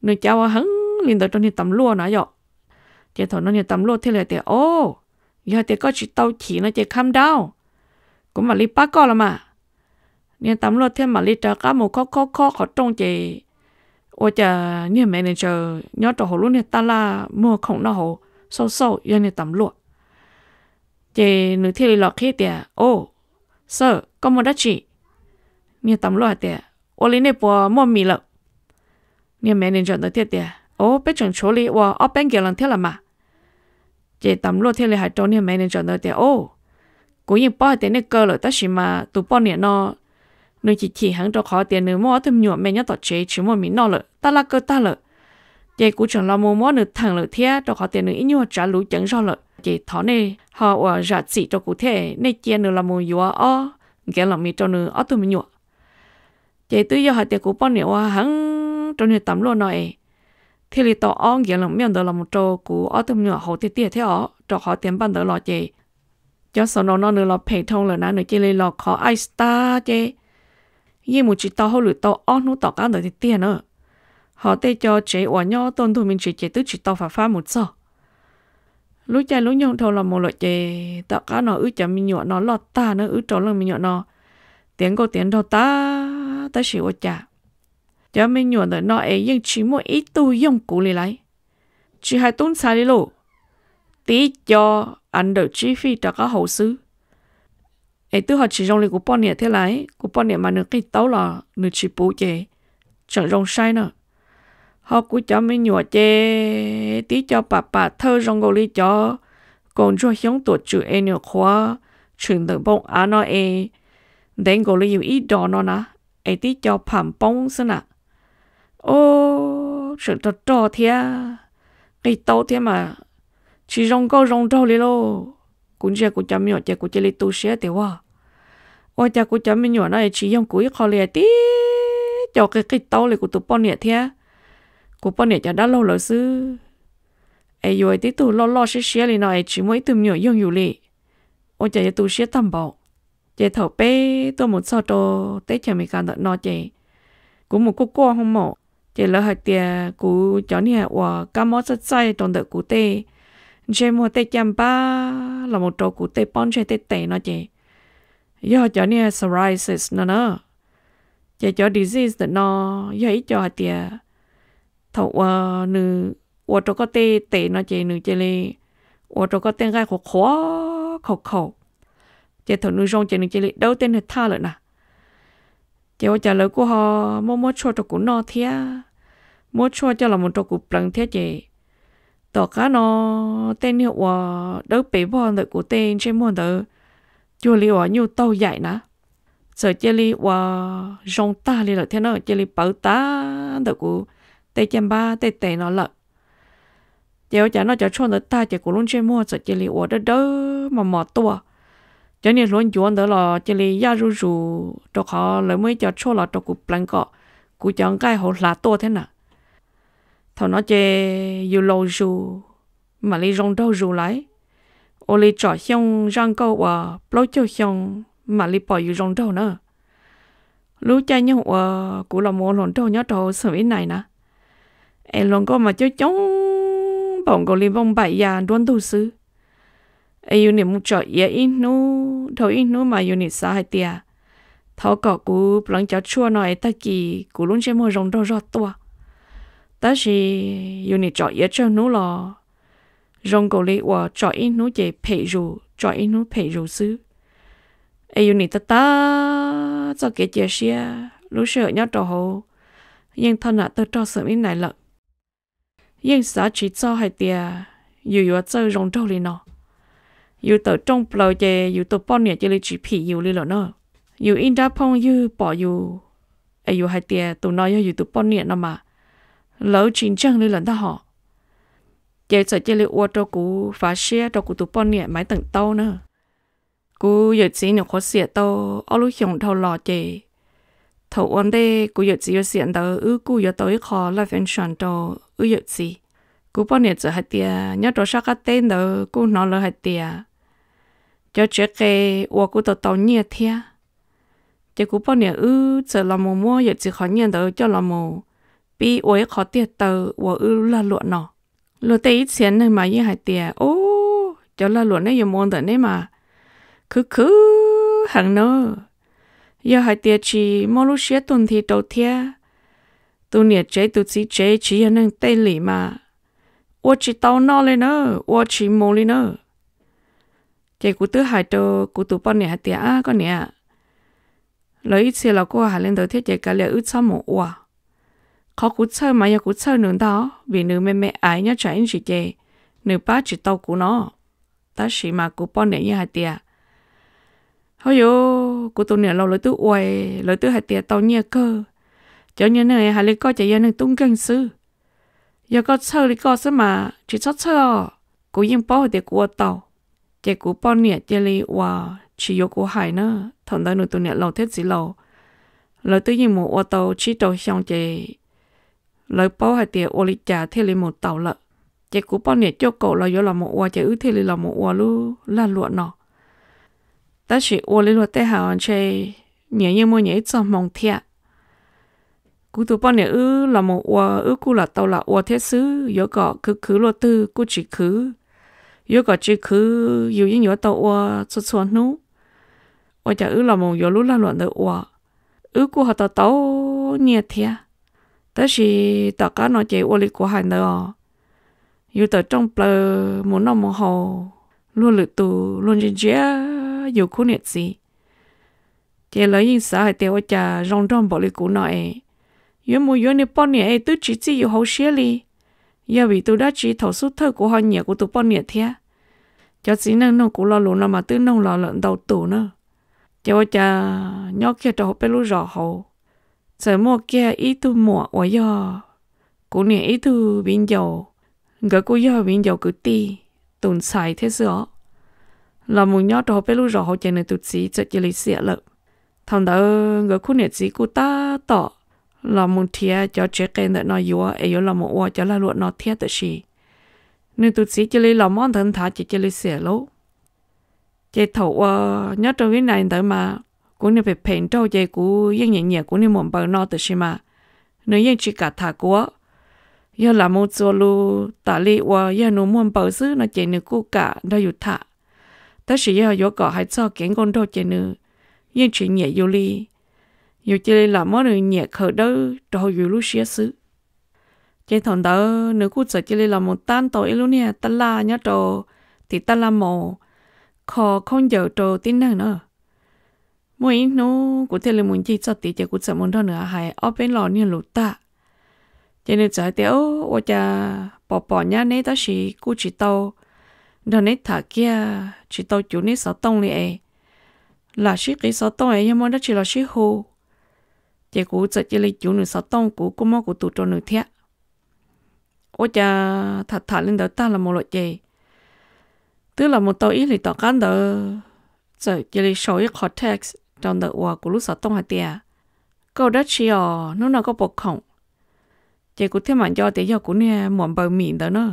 Nws cav ua heev li ntawd rau niag tam luaj na yom. Ces thaum no niag tam luaj thiaj li hais tias, o, yog tias koj tsis tau chim no ces calm down, kuv mam li pab koj los mas. Niag tam luaj thiaj mam li rov qab mus khob khob khob qhov rooj ces ua cas niag manager nyob rau hauv lub niag taj laj muag khoom noj hauv xauj xauj yog niag tam luaj. Ces nws thiaj li los qhib tias, o, sir, koj muaj dab tsi? Niag tam luaj hais tias, ua li nej puas muaj mis lawm? Niag manager ntawd thiaj tias, o, peb tseem tshuav li ua ob peb gallon thiab los mas. Ces tam luaj thiaj li hais rau niag manager ntawd tias, o, kuv yeej paub hais tias nej kaw lawm tab sis mas tus poj niam no nws chim chim heev rau qhov tias nws muaj ob tug me nyuam me nyob tom tsev tsis muaj mis noj lawm, taj laj kaw tag lawm. Ces kuv tseem los mus muab nws theem lawm thiab rau qhov tias nws ib nyuag tsav luv ceev zog lawm. Ces thov nej ho ua zam txim rau kuv thiab nej cia nws los mus yuav ob gallon mis rau nws ob tug me nyuam. Ces twb yog hais tias kuv poj niam ua heev rau niag tam luaj no es thiaj li tau ob gallon milk ntawd los mus rau kuv ob tug me nyuam haus tiag tiag thiab os, rau qhov tias npaj ntawd los ces cov xaus no no nws los phem dhau lawm na, nws cia li los kho ice tag ces yeej mus tsis tau hauj lwm tau ob hnub tom qab ntawd tiag tiag na. Ho tej co tsev uas nyob tuaj ntug me ntsis ces twb tsis tau fam fab mus txog. Lub caij lub nyoog dhau los mus lawm ces tom qab no wb cov me nyuam no loj tag na, wb rau leej me nyuam no tiav nkauj tiav nraug tag, tab sis ua cas cov me nyuam ntawm no es yeej tsis muaj ib tug yoog kuv li lauj. Tsis hais tub ntxhais li lauj, tib co a ntawm tsib fij rov qab hauv xwb. Es twb ho tsis zoo li kuv poj niam thiab lauj, kuv poj niam mas nws qig taub los nws tsis puv ces tseem zoo saib na. Ho kuv cov me nyuam ces tib co pam pam thawj zoo nkaus li cov kaus ntsuag xyoob tuam tswm es nws qhuav tshwm ntawm npoo av no es ntev nkaus li yus ib dos no na, es tib co pham poob xwb na. Ob, tseem rog rog thiab, qig taub thiab mas tsis zoo nkauj zoo nraug li lauj. Kuv ntsia kuv cov me nyuam ces kuv cia li tu siab tias, ua, ua cas kuv cov me nyuam no es tsis yoog kuv ib qho li, tib co qig qig taub li kuv tus poj niam thiab kuv poj niam cov dab laug lawv xwb. Es yus tib tug loj loj siab siab li no es tsis muaj ib tug me nyuam yoog yus li, ua cas yuav tu siab tag npaum. Ces thaum peb tuaj mus txog rau teb chaws Amelikas ntawm no ces kuv mus kuaj kuaj hoo maum, ces lawv hais tias kuv cov niag uas kab mob txaij txaij rau ntawm kuv tej ntsej muag tej caj npab los mus rau kuv tej pob ntseg tej tes no ces yog cov niag psoriasis no na. Ces cov disease ntawm no yog ib co hais tias thaum uas nws ua rau koj tej tes no ces nws cia li ua rau koj tej nqaij qhuav qhuav khaus khaus, ces thaum nws zoo ces nws cia li dawb tej niag thaj lawm na. Ces ua cas lawv kuj ho muab muab tshuaj rau kuv noj thiab, muab tshuaj coj los mus rau kuv pleev thiab ces tom qab no tej niag uas dawb pes vog ntawm kuv tej ntsej muag ntawd cuag li uas nyuj taug yaim na, txawm cia li uas zoo tag li lawm thiab na, cia li pawv tag ntawm kuv tej caj npab tej tes no lawm. Ces ua cas noj cov tshuaj ntawd tag ces kuv lub ntsej muag txawm cia li uas dawb dawb mos mos tuaj. Cov niag hluav ncuav ntawd los cia li yaj zuj zus rau qhov lawv muaj ib co tshuaj los rau kuv pleev kom kuv cov nqaij hauv hlav tuaj thiab na. Thaum no ces yus laus zus mam li zoo nraug zus lawm. Ua li tsom xyoo zaj nkauj uas plaub caug xyoo mam li pom yus zoo nraug na. Lub caij nyoog uas kuv los mus ua hluas nraug nyob rau hauv xeem Vib Nais na, es hluas nkauj mas coob coob npaum nkaus li npoo npaim ya nruab ntug xwb. Es yus nim mus tsom iav ib hnub dhau ib hnub mas yus nim xav hais tias thov kom kuv pleev cov tshuaj no es tag kis kuv lub ntsej muag zoo nraug zog tuaj. Tab sis yus nim tsom iav tsawg hnub los zoo nkaus li uas tsom ib hnub ces phem zus, tsom ib hnub phem zus xwb. Es yus nim tag tag txoj kev cia siab lub sij hawm nyob rau hauv yeej thoj nam tawg rog xeem Vib Nais lawm. Yeej xav tsis txog hais tias yus yuav txawj zoo nraug li no. Yus tawm rooj plaws ces yus tus poj niam cia li tsis phim yus li lawm na. Yus ib nrab phooj ywg pom yus es yus hais tias tus no yog yus tus poj niam no mas lawv tsis ntseeg li lawm ntag hos. Ces txawm cia li ua rau kuv fav siab rau kuv tus poj niam Maiv Teem Taub na. Kuv yawm txiv nws qhuav xiam tau ob lub xyoos dhau los ces thaum ua ntej kuv yawm txiv yuav xiam ntawd wb kuj yuav tau ib qho life insurance rau wb yawm txiv. Kuv poj niam txawm hais tias nyob rau sab qab teb ntawd kuj hnov lawv hais tias cov tsev qe ua kuj tau tau nyiaj thiab. Ces kuv poj niam wb txawm los mus muab yawm txiv qhov nyiaj ntawd coj los mus pib ua ib qho tiag taw ua wb lag luam no. Luag tej ib txhia neeg mas yeej hais tias, ub, cov lag luam neb yuav mus ua ntawm neb mas khwv khwv heev na. Yog hais tias tsis muab lub siab tuag nthi rau thiab, tus niam tsev tus txiv tsev tsis yog neeg tej lim mas ua tsis tau noj li na, ua tsis mus li na. Ces kuv twb hais rau kuv tus poj niam hais tias, ab koj niam, lawv ib txhia los kuj hais li ntawd thiab ces kav liam wb txhob mus ua. Qhov kuv txhawj mas yog kuv txhawj nws ntag, vim nws me me aiv nyob tsam ib ntsis ces nws pab tsis tau kuv no. Tab sis mas kuv poj niam yeej hais tias, ho yuav, kuv tus niam laus lawv twb ua, lawv twb hais tias tau nyiaj kawg. Cov niag neeg hais li koj ces yog neeg tub nkeeg xwb. Yog koj txhawj li koj xwb mas tsis txhob txhawj os, kuv yeej paub hais tias kuv ua tau. Ces kuv poj niam cia li uas tsis yuav kuv hais na. Thaum ntawd nws tus niam laus thiab txiv laus lawv twb yeej mus ua tau tsib rau xyoo ces lawv paub hais tias ua li cas thiaj li mus tau lawm. Ces kuv poj niam cuaj kaum los yuav los mus ua ces wb thiaj li los mus ua lub lag luam no. Tab sis ua li luag tej hais ntshe nyias yeej muaj nyias ib txoj hmoo thiab. Kuv tus poj niam wb los mus ua, wb kuj lam tau lam ua thiab xwb, yuav kom khwv khwv luaj twg kuj tsis khwv. Yuav kom tsis khwv yus yeej yuav tau ua txhua txhua hnub. Ua cas wb los mus yuav lub lag luam ntawd ua, wb kuj ho tau tau nyiaj thiab. Tab sis tom qab no ces ua li kuv hais ntawd os, yus tawm rooj plaws mus noj mus haus, luag lwm tus luag ntsia ntsia yus khub niam txiv, ces lawv yeej xav hais tias ua cas zoo nraug npaum li kuv no es yuav mus yuav niag poj niam es twb tsis txij yus hauv siab li. Yog vim tus dab tsi thaum xub thawj kuv ho nyiam kuv tus poj niam thiab? Cov txiv neej noog kuv lo lus no mas twb noog los lawm ntau tus na. Ces ua cas nyob kiag rau hauv peb lub zos hauv, txawm muaj kiag ib tug muam uas yog kuv niam ib tug viv ncaus, nkawd kuj yog viv ncaus kwv tij, tus ntxhais thiab xwb os, los mus nyob rau hauv peb lub zos hauv ces nws tus txiv txawm cia li xiam lawm. Thaum ntawd nkawd khub niam txiv kuj tab tom los mus nrhiav cov tsev qe ntawm no yuav es yuav los mus ua cov lag luam no thiab tab sis nws tus txiv cia li los mob ntawd nthav ces cia li xiam lauj. Ces thaum uas nyob rau Vib Nais ntawd mas kuv niag phem phem nraug ces kuv yeej nyiam nyiam kuv niag muam npaws no tab sis mas nws yeej tsis kam tham kuv. Yog lam mus txuas lus tas li uas yog nws muag npaws xwb no ces nws kuj kam nrog yus tham, tab sis yog yuav kom hais txog kev nkauj nraug ces nws yeej tsis nyiam yus li. Yus cia li lam muab nws nyiam khaws dawb rau hauv yus lub siab xwb. Ces thaum ntawd nws kuj txawm cia li los mus tab ntau ib lub niag taj laj nyob rau tim taj laj maus kho khaub ncaws rau tib neeg na. Muaj ib hnub kuv thiaj li mus ncig txog tid ces kuv txawm mus nrog nws hais ob peb lo niag lus tag. Ces nws txawm hais tias, Ua cas pom pom nyab neb tab sis kuj tsis tau nrog neb tham kiag, tsis tau cuv neb xov tooj li es, lam sib qiv xov tooj es yog muaj dab tsi los sib hu. Ces kuv txawm cia li cuv nws xov tooj, kuv kuj muab kuv tus rau nws thiab. Ua cas tham tham li ntawd tag los mus lawm ces twb los mus tau ib hlis tom qab ntawd txawm cia li sau ib qho text rau ntawm uas kuv lub xov tooj hais tias, Koj dab tsi os, hnub no koj puas khoom? Ces kuv thiaj mam nco tias yog kuv niag muam npaws mim ntawd na.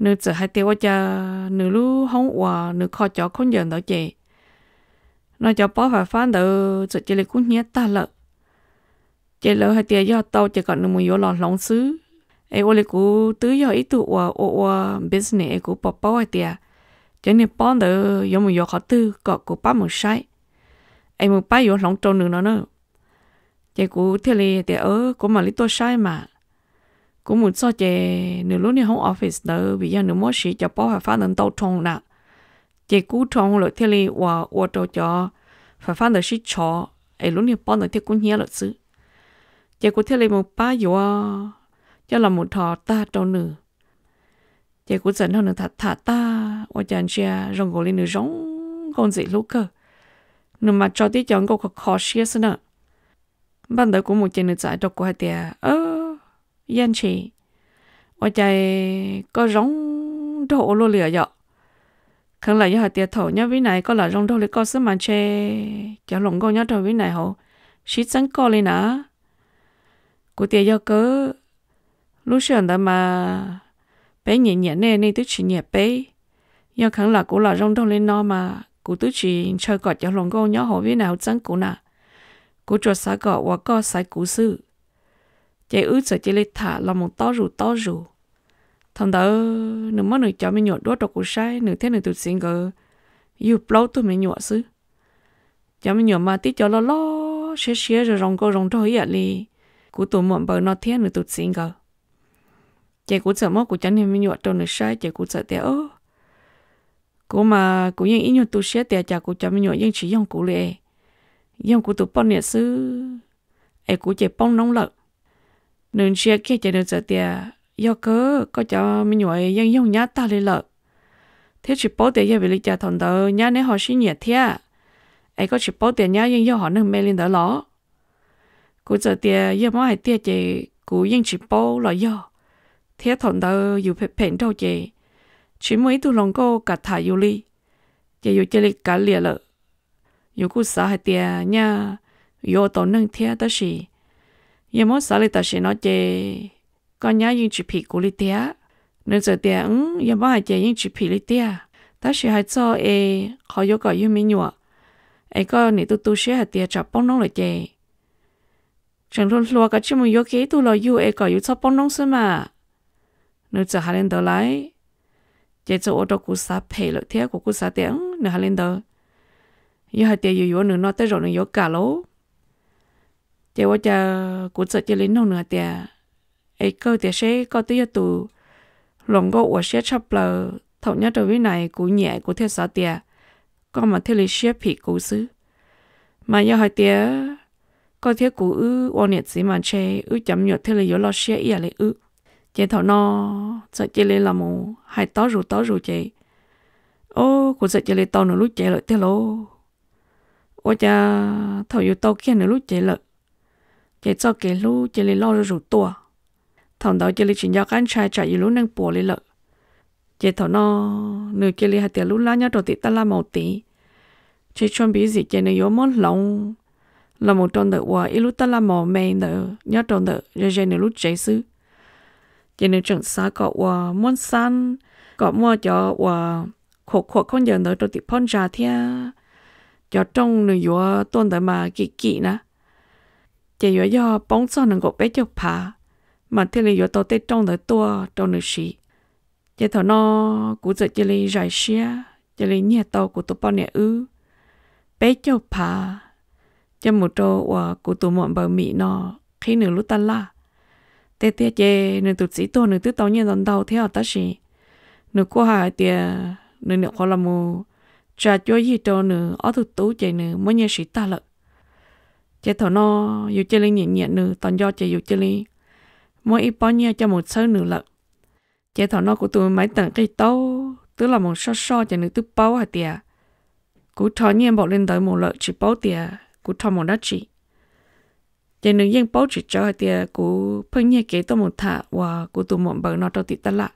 Nws txawm hais tias ua cas nws lub hoob uas nws kho cov khaub ncaws ntawd ces no cov pob fam fab ntawd txawm cia li kub hnyiab tag lawm. Ces lawv hais tias yog tau ces kom nws mus yuav los hloov xwb, es ua li kuv twb yog ib tug uas ua ua business es kuv puas paub hais tias cov niag pob ntawd yuav mus yuav qhov twg kom kuv pab mus saib es mus pab yuav hloov rau nws no na. Ces kuv thiaj li tias, Kuv mam li tuaj saib mas. Kuv mus txog ces nws lub niag hoob office ntawd vim yog nws muab siv cov pob fam fab ntawd ntau dhau na, ces kub dhau lawm thiaj li uas ua rau cov fam fab ntawd sib tshov es lub niag pob ntawd thiaj kub hnyiab lawm xwb. Ces kuv thiaj li mus pab yuav coj los mus dhos tag rau nws. Ces kuv txawm nrog nws tham tham tag ua cas ntsia zoo nkaus li nws zoo nkauj ntxim hlub kawg, nws mas tso tib co nkauj kho kho siab xwb na. Npaj ntawd kuv mus ces nws txawm hais rau kuv hais tias, Yaj Ntshis, ua cas koj zoo nraug ua luaj li os yom? Kheev lam yog hais tias thaum nyob Vib Nais koj lam zoo nraug li koj xwb mas ntshe cov hluas nkauj nyob rau Vib Nais hauv sib txeeb koj li na. Kuv tias, Yog kawg, lub sij hawm ntawd mas peb nyiam nyiam nej, nej twb tsis nyiam peb. Yog kheev lam kuv lam zoo nraug li no mas kuv twb tsis ntshaw kom cov hluas nkauj nyob hauv Vib Nais hauv txeeb kuv na. Kuv tsuas xav kom uas koj xaiv kuv xwb. Ces wb txawm cia li tham los mus tob zus tob zus. Thaum ntawd nws muab nws cov me nyuam duab rau kuv saib, nws thiab nws tus txiv nkawd yug plaub tug me nyuam xwb. Cov me nyuam mas tib co loj loj siab siab zoo zoo nkauj zoo nraug ib yam li kuv tus muam npaws no thiab nws tus txiv nkawd. Ces kuv txawm muab kuv cov niag me nyuam rau nws saib ces kuv txawm tias, Kuv mas kuv yeej ib nyuag tu siab tias cas kuv cov me nyuam yeej tsis yoog kuv li, yoog kuv tus poj niam xwb, es kuv ces poob noob lawm. Nws ntsia kiag ces nws txawm tias, Yog kawg, koj cov me nyuam yeej yoog nyab tag li lawm, thiab tsis paub tias yog vim li cas thaum ntawd nyab neb ho sib nyiam thiab, es koj tsis paub tias nyab yeej yog hom neeg me li ntawd los? Kuv txawm tias, Yog muab hais tiag ces kuv yeej tsis paub los yog, thiab thaum ntawd yus phem phem nraug ces tsis muaj ib tug hluas nkauj kam tham yus li, ces yus cia li kav liam lawm. Yus kuj xav hais tias nyaj yuav ua tau neeg thiab tab sis yog muab xav li tam sim no ces koj nyab yeej tsis phim kuv li tiag. Nws txawm tias, Yog muab hais ces yeej tsis phim li tiag, tab sis hais txog es qhov yuav kom yug me nyuam, es koj nim tu tu siab hais tias tsam poob noob lawm ces tseem hluas hluas kav tsij mus yuav kiag ib tug los yug es kom yus txhob poob noob xwb mas. Nws txawm hais li ntawd lauj, ces txawm ua rau kuv xav phem lawm thiab kuv kuj xav tias nws hais li ntawd yog hais tias yus yuav nws no tej zaum nws yuav kam lauj. Ces ua cas kuv txawm cia li nug nws hais tias, Es kawg tias seb koj twb yog tus hluas nkauj uas siab tshaj plaws thaum nyob rau Vib Nais kuv nyiam kuv thiaj xav tias koj mas thiaj li siab phim kuv xwb. Mas yog hais tias koj thiab kuv wb ua niam txiv mas ntshe wb cov me nyuam thiaj li yuav loj siab ib yam li wb. Ces thaum no txawm cia li los mus hais tob zus tob zus ces, o, kuv txawm cia li tau nws lub cev lawm tiag lauj. Ua cas thaum yus tau kiag nws lub cev lawm, ces txoj kev hlub cia li loj zuj zus tuaj. Thaum ntawd cia li tsis nco qab ntshai tsam yus lub neej puas li lawm. Ces thaum no nws cia li hais tias lub lab nyob rau tim taj laj maus tid, tsis tshua npiv zim ces nws yuav muab hloov los mus rau ntawm uas ib lub taj laj maus me ntawd nyob rau ntawm ze ze nws lub tsev xwb. Ces nws tseem xav kom uas muab xab, kom muaj cov uas khuam khuam khaub ncaws ntawd rau tim phab ntsa thiab cov rooj nws yuav tuaj ntawd mas kim kim na, ces yuav yog poob txog nees nkaum peb caug phav mas thiaj li yuav tau tej rooj ntawd tuaj rau nws siv. Ces thaum no kuv txawm cia li zais siab cia li nyiag tau kuv tus poj niam wb peb caug phav coj mus rau uas kuv tus muam npaws Mim no qhib nws lub taj laj. Tiag tiag ces nws tus txiv tuag nws twb tau nyiaj ntau ntau thiab tab sis nws kuj hais tias nws nyuam qhuav los mus tsa cuab yig rau nws ob tug tub ces nws muab nyiaj siv tag lawm. Ces thaum no yus cia li nyiam nyiam nws tos nco ces yus cia li muab ib pob nyiaj coj mus txhawb nws lawm. Ces thaum no kuv tus Maiv Teem Qig Taub twb los mus soj soj ces nws twb paub hais tias kuv rho nyiaj npaum li ntawd mus lawm tsis paub tias kuv rho mus dab tsi. Ces nws yeej paub tsis tsawv hais tias kuv pheej nyiag kev tuaj mus tham uas kuv tus muam npaws no rau tim taj laj.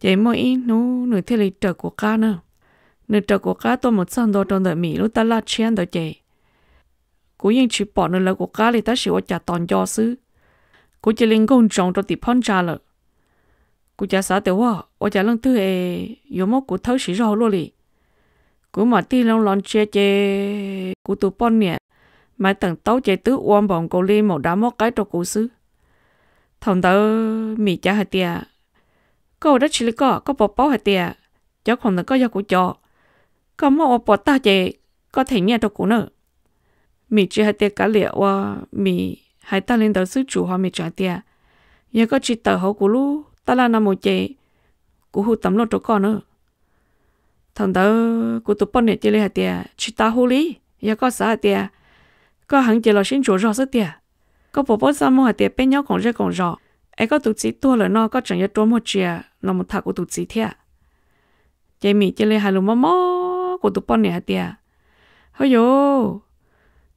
Ces muaj ib hnub nws thiaj li raws kuv qab na. Nws raws kuv qab tuaj mus txog ntua rau ntawm Mim lub taj laj tshiab ntawd ces kuv yeej tsis pom nws lawv kuv qab li tab sis ua cas tos nco xwb, kuv cia li nkaug ntsoov rau tim phab ntsa lawm. Kuv cav xav tias ua, ua cas leej twg es yuav muab kuv thawb siv zog luaj li. Kuv mam tig loo los ntsia ces kuv tus poj niam Maiv Teem Taub ces twb ua npaum nkaus li maum dav muab qaib rau kuv xwb. Thaum ntawd Mim cav hais tias, koj ua dab tsi li koj, koj puas paub hais tias cov khoom ntawd koj yog kuv cov, koj muab ua puas tag ces koj them nyiaj rau kuv na. Mim tsis hais tias kav liam ua, Mim hais tag li ntawd xwb tsuas ho Mim tseem hais tias, yog koj tsis tawm hauv kuv lub taj laj no mus ces kuv hu tas luaj rau koj na. Thaum ntawd kuv tus poj niam cia li hais tias tsis tas hu li, yog koj xav hais tias koj heev ces los sib ntsuas zog xwb tiag. Koj puas paub txaj muag hais tias peb nyob koom zej koom zos es koj tus txiv tuag lawm no koj tseem yuav rua muag tsias los mus tham kuv tus txiv thiab. Ces Mim cia li hais lus mob mob kuv tus poj niam hais tias, hov yus,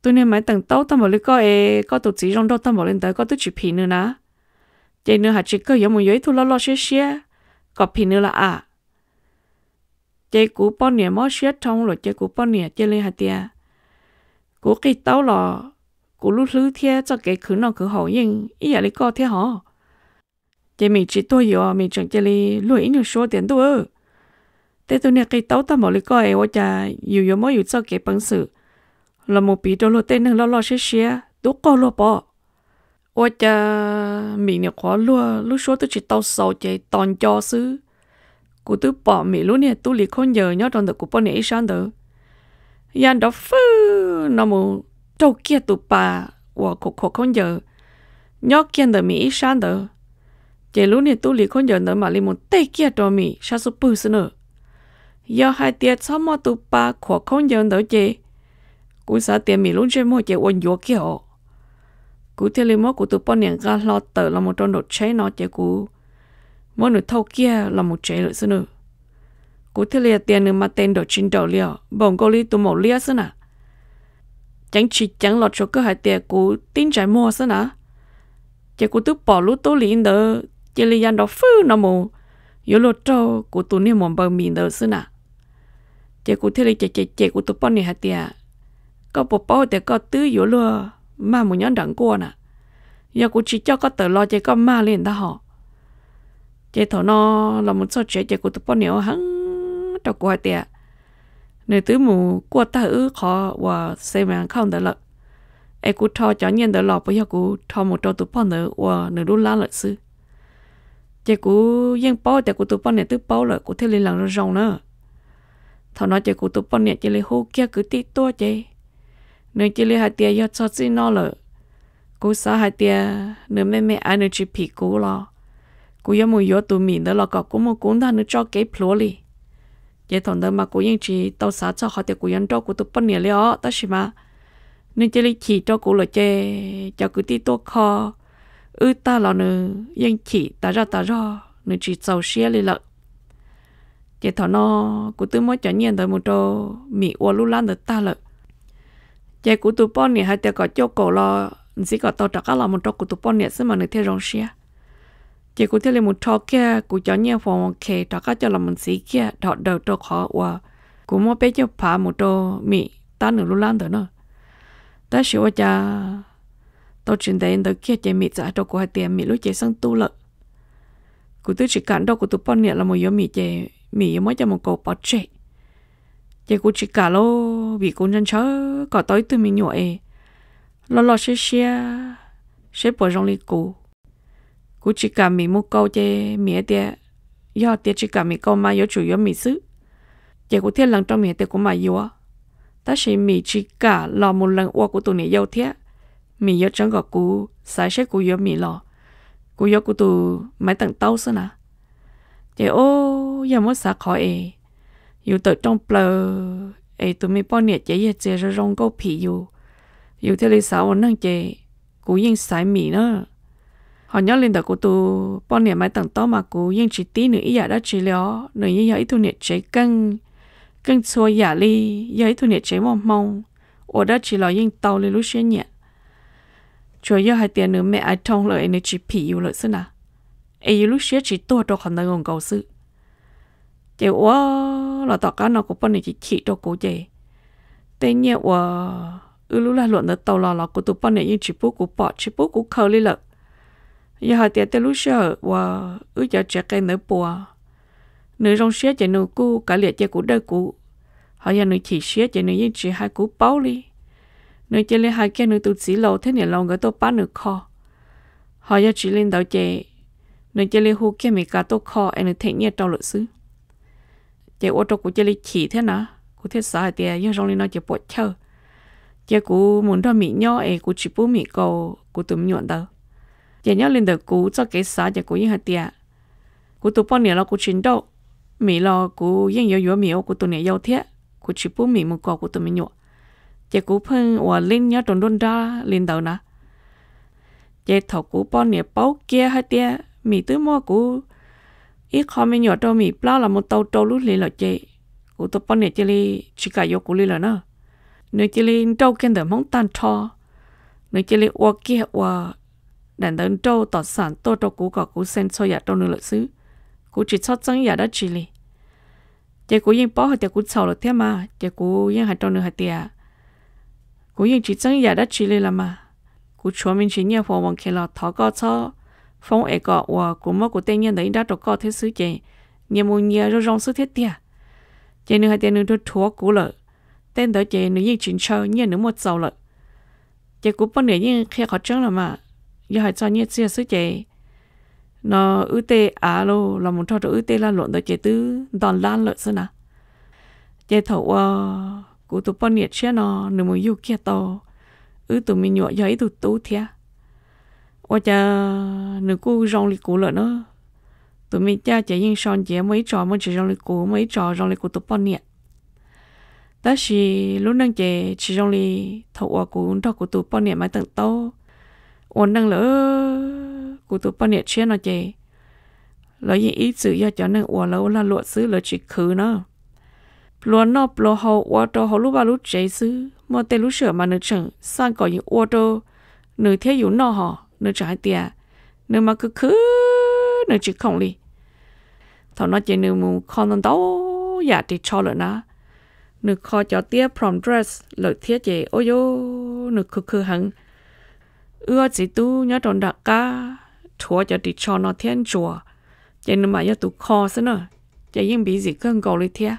tus niag Maiv Teem Taub tag npaum li koj es koj tus txiv zoo nraug tag npaum li ntawd koj twb tsis phim nws na, ces nws hais tsis kawg yuav mus yuav ib tug loj loj siab siab kom phim nws los as. Ces kuv poj niam mob siab dhau lawm ces kuv poj niam cia li hais tias, kuv Qig Taub los kuv lub hlwb thiab txoj kev khwv noj khwv haus yeej ib yam li koj thiab hov. Ces Mim tsis tuag yuav, Mim tseem cia li luag ib nyuag suab tias, ntuj, tej tug niag Qig Taub tag npaum li koj es ua cas yus yuav muab yus txoj kev peev xwm los mus piv rau luag tej neeg loj loj siab siab tub qaug luag pov. Ua cas Mim nyuam qhuav luag lub suab twb tsis tau xaus ces tos nco xwb, kuv twb pom Mim lub niag tub li khaub ncaws nyob rau ntawm kuv poj niam ib sab ntawd ya nrov fwj no mus raug kiag tus pas uas khuam khuam khaub ncaws nyob kiag ntawm Mim ib sab ntawd, ces lub niag tub li khaub ncaws ntawd mam li mus teg kiag rau Mim sab xub pwg xwb na. Yog hais tias txhob muaj tus pas khuam khaub ncaws ntawd ces kuv xav tias Mim lub ntsej muag ces ua ncuav kiag os. Kuv thiaj li muab kuv tus poj niam nqa hlo tawm los mus rau nraum tsheb no ces kuv muab nws thauj kiag los mus tsev lawm xwb na. Kuv thiaj li tias nws mas tes nrawm tsis nrawm li os, npaum nkaus li tus maum liab xwb na. Ceev tsis ceev los tsuas kawg hais tias kuv tib ntsais muag xwb na. Ces kuv twb pom lub tub li ntawd cia li ya nrov fwj no mus yuav luag raug kuv tus niag muam npaws Mim ntawd xwb na. Ces kuv thiaj li cem cem cem kuv tus poj niam hais tias, koj puas paub tias koj twb yuav luag mag mus nyob nram nkuaj na? Yog kuv tsis coj koj tawm los ces koj mag li ntag hos. Ces thaum no los mus txog tsev ces kuv tus poj niam ua heev rau kuv hais tias, nws twb mus kuaj tag wb qhov uas seven account ntawd lawm, es kuv rho cov nyiaj ntawd los puas yog kuv rho mus rau tus poj ntawd ua nws lub lab lawm xwb. Ces kuv yeej paub tias kuv tus poj niam twb paub lawm kuv thiaj li lees zoo zoo na. Thaum no ces kuv tus poj niam cia li hu kiag kwv tij tuaj ces nws cia li hais tias yog txog txij no lawm, kuv xav hais tias nws me me aiv nws tsis phim kuv los kuv yuav mus yuav tus Mim ntawd los kom kuv muaj kuv ntag nws tso kev plhuav li. Ces thaum ntawd mas kuv yeej tsis tau xav txog qhov tias kuv yuav nrauj kuv tus poj niam li os, tab sis mas Nws cia li chim rau kuv lawm ces cov kwv tij tuaj kho wb tag los nws yeej chim tas zaj tas zog, nws tsis txaus siab li lawm. Ces thaum no kuv twb muab cov nyiaj ntawd mus rau Mim ua lub lab ntawd tag lawm. Ces kuv tus poj niam hais tias kom cuaj kaum los ntxiv kom tau rov qab los mus rau kuv tus poj niam xwb mas nws thiaj zoo siab. Ces kuv thiaj li mus rho kiag kuv cov nyiaj four oh one k rov qab coj los mus ntxiv kiag dhau daws rau qhov uas kuv muab peb caug phav mus rau Mim tab nws lub lab ntawd na. Tab sis ua cas tau tsis ntev ntawd kiag ces Mim txawm hais rau kuv hais tias Mim lub cev xeeb tub lawm. Kuv twb tsis kam nrauj kuv tus poj niam los mus yuav Mim ces Mim yuav muab coj mus kaus pov tseg. Ces kuv tsis kam lauj, vim kuv ntshaw ntshaw kom tau ib tug me nyuam es loj loj siab siab, seb puas zoo li kuv. Kuv tsis kam Mim mus kaus ces Mim hais tias yog tias tsis kam Mim kaus mas yuav tsum yuav Mim xwb. Ces kuv thiaj lees rau Mim hais tias kuv mam yuav. Tab sis Mim tsis kam los mus lees ua kuv tus niam yau thiab. Mim yuav tsee kom kuv xaiv seb kuv yuav Mim los kuv yuav kuv tus Maiv Teem Taub xwb na. Ces o, yog muab xav qhov es yus tawm rooj plaws es tus me poj niam cev yag txias zoo zoo nkauj phim yus, yus thiaj li xav ua neeg ces kuv yeej xaiv Mim na. Ho nyob li ntawm kuv tus poj niam Maiv Teem Taub mas kuv yeej tsis tib nws ib yam dab tsi li os. Nws yeej yog ib tug niam tsev keej, keej txhua yam li, yog ib tug niam tsev muaj hmoo, ua dab tsi los yeej tau li lub siab nyiam. Tsuas yog hais tias nws me aiv dhoo lawm es nws tsis phim yus lawm xwb na, es yus lub siab tsis tuag rau qhov ntawd nkaus nkaus xwb. Ces ua los tom qab no kuv poj niam chim chim rau kuv ces tej nyiaj uas wb lub lag luam ntawd tau los los kuv tus poj niam yeej tsis pub kuv pom tsis pub kuv khaws li lawm. Yog hais tias tej lub sij hawm uas wb cov tsev qe ntawd puas, nws zoo siab ces nws kuj kav liam cia kuv dawj kuv, ho yog nws chim siab ces nws yeej tsis hais kuv paub li. Nws cia li hais kiag nws tus txiv laus thiab niam laus nkawd tuaj pab nws kho. Ho yog tsis li ntawd ces nws cia li hu kiag Mes Kas tuaj kho es nws them nyiaj rau lawm xwb. Ces ua rau kuv cia li chim thiab na, kuv thiaj xav hais tias yog zoo li no ces puam chawj, cia kuv mus nrog Mim nyob es kuv tsis pub Mim kaus kuv tus me nyuam ntawd. Ces nyob li ntawm kuv txoj kev xav ces kuv yeej hais tias kuv tus poj niam los kuv tsis nrauj, Mim los kuv yeej yuav yuav Mim ua kuv tus niam yau thiab, kuv tsis pub Mim mus kaus kuv tus me nyuam. Ces kuv pheej uas lib nyob rau nruab nrab li ntawd na. Ces thaum kuv poj niam paub kiag hais tias Mim twb muaj kuv ib qho me nyuam rau Mim plab los mus tau rau lub hlis lawm ces kuv tus poj niam cia li tsis kam yuav kuv li lawm na. Nws cia li nrauj kiag ntawm Hmoob tag nrho, nws cia li ua kiag uas daim ntawv nrauj tom xam tuaj rau kuv kom kuv xee txhua yam rau nws lawm xwb, kuv tsis txhob txeeb yam dab tsi li. Ces kuv yeej paub hais tias kuv txhaum lawm thiab mas, ces kuv yeej hais rau nws hais tias kuv yeej tsis txeeb yam dab tsi li los mas, kuv tshuav me ntsis nyiaj four oh one k los thov koj txhob foob es kom uas kuv muab kuv tej nyiaj ntawd ib nrab rau koj thiab xwb ces nyias mus nyias zoo zoo xwb thiab tiag. Ces nws hais tias nws rhuav rhuav kuv lawm, tej ntawd ces nws yeej tsis ntshaw, nyiaj nws muaj txaus lawm. Ces kuv poj niam yeej qhia qhov tseeb los mas, yog hais txog nyiaj txiag xwb ces no wb tej av los mus nrog rau wb tej lag luam ntawd ces twb nto lab lawm xwb na. Ces thaum uas kuv tus poj niam tshiab no nws mus yug kiag tau wb tus me nyuam yog ib tug tub thiab, ua cas nws kuj zoo li kuv lawm na. Tus me caj ces yeej so nciav, muaj ib tsos muaj tsis zoo li kuv, muaj ib tsos zoo li kuv tus poj niam. Tab sis lub neej ces tsis zoo li thaum uas kuv nrog kuv tus poj niam Maiv Teem Taub ua neej lawm. Kuv tus poj niam tshiab no ces lawv yeej ib txwm yog cov neeg uas lawv ua lag luam xwb, lawv tsis khwv na. Pluas noj pluas haus ua rau hauv lub vaj lub tsev xwb, muaj tej lub sij hawm mas nws tseem xaj kom yus ua rau nws thiab yus noj hos, nws tseem hais tias nws mas khwv khwv, nws tsis khoom li. Thaum no ces nws mus kho ntau ntau yam ris tsho lawm na. Nws kho cov tiab prom dress lawm thiab ces ua rau nws khwv khwv heev. Wb ob txiv tub nyob rau nram qab rhuav cov ris tsho no thiab ntsuas, ces nws mam yog tus kho xwb na, ces yeej busy kawg nkaus li thiab.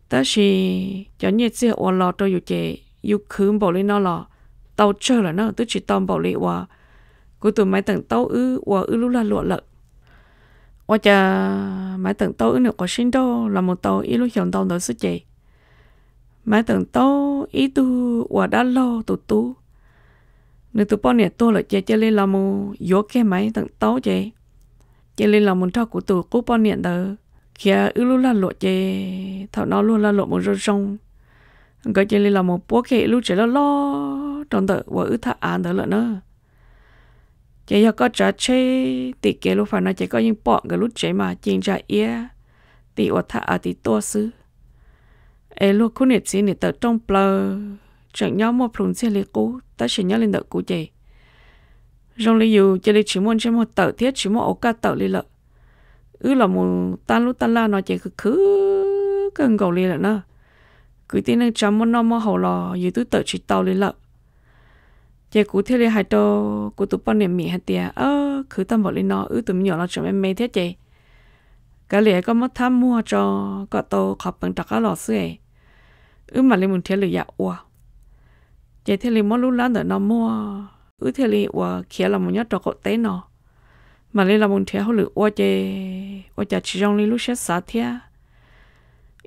Tab sis cov nyiaj txiag uas los rau yus ces yus khwv npaum li no los tau tsawg lawm na, twb tsis tau npaum li uas kuv tus Maiv Teem Taub wb ua wb lub lag luam lawm. Ua cas Maiv Teem Taub wb nws quav sib nrauj los mus tau ib lub xyoos ntau ntawd xwb ces Maiv Teem Taub ib tug uas dab laug tus tub, nws tus poj niam tuag lawm ces cia li los mus yuav kiag Maiv Teem Taub ces cia li los mus nrog kuv tus qub poj niam ntawd khiav wb lub lag luam ces thaum no luag lag luam mus zoo zoo, nkawd cia li los mus puab kiag ib lub tsev loj loj rau ntawm uas wb thaj av ntawd lawm na. Ces yog koj tsav tsheb tim kev lub fam no ces koj yeej pom nkawd lub tsev mas ci ntsa iab tim uas thaj av tim tuaj xwb. Es luag khub niam txiv niam tawm rooj plaws, tseem nyob muaj plhus ntxiag li qub, tab sis nyob li ntawm kuv ces zoo li yus cia li tsis muaj ntsej muag tawm thiab tsis muaj ua kaj tawm li lawm. Wb los mus tab lub taj laj no ces khwv khwv kawg nkaus li lawm na. Kwv tij neej tsa muaj noj muaj haus los yus twb tawm tsis tau li lawm. Ces kuv thiaj li hais rau kuv tus poj niam Mim hais tias, Khwv tag npaum li no wb tus me nyuam los tseem me me thiab ces kav liam koj muab thab muag tso kom tau qhov peev rov qab los xwb es wb mam li mus nrhiav lwm yam ua. Ces thiaj li muab lub lab ntawm no muag, wb thiaj li uas khiav los mus nyob rau qaum teb no, mam li los mus nrhiav hauj lwm ua ces ua cas tsis zoo li lub siab xav thiab.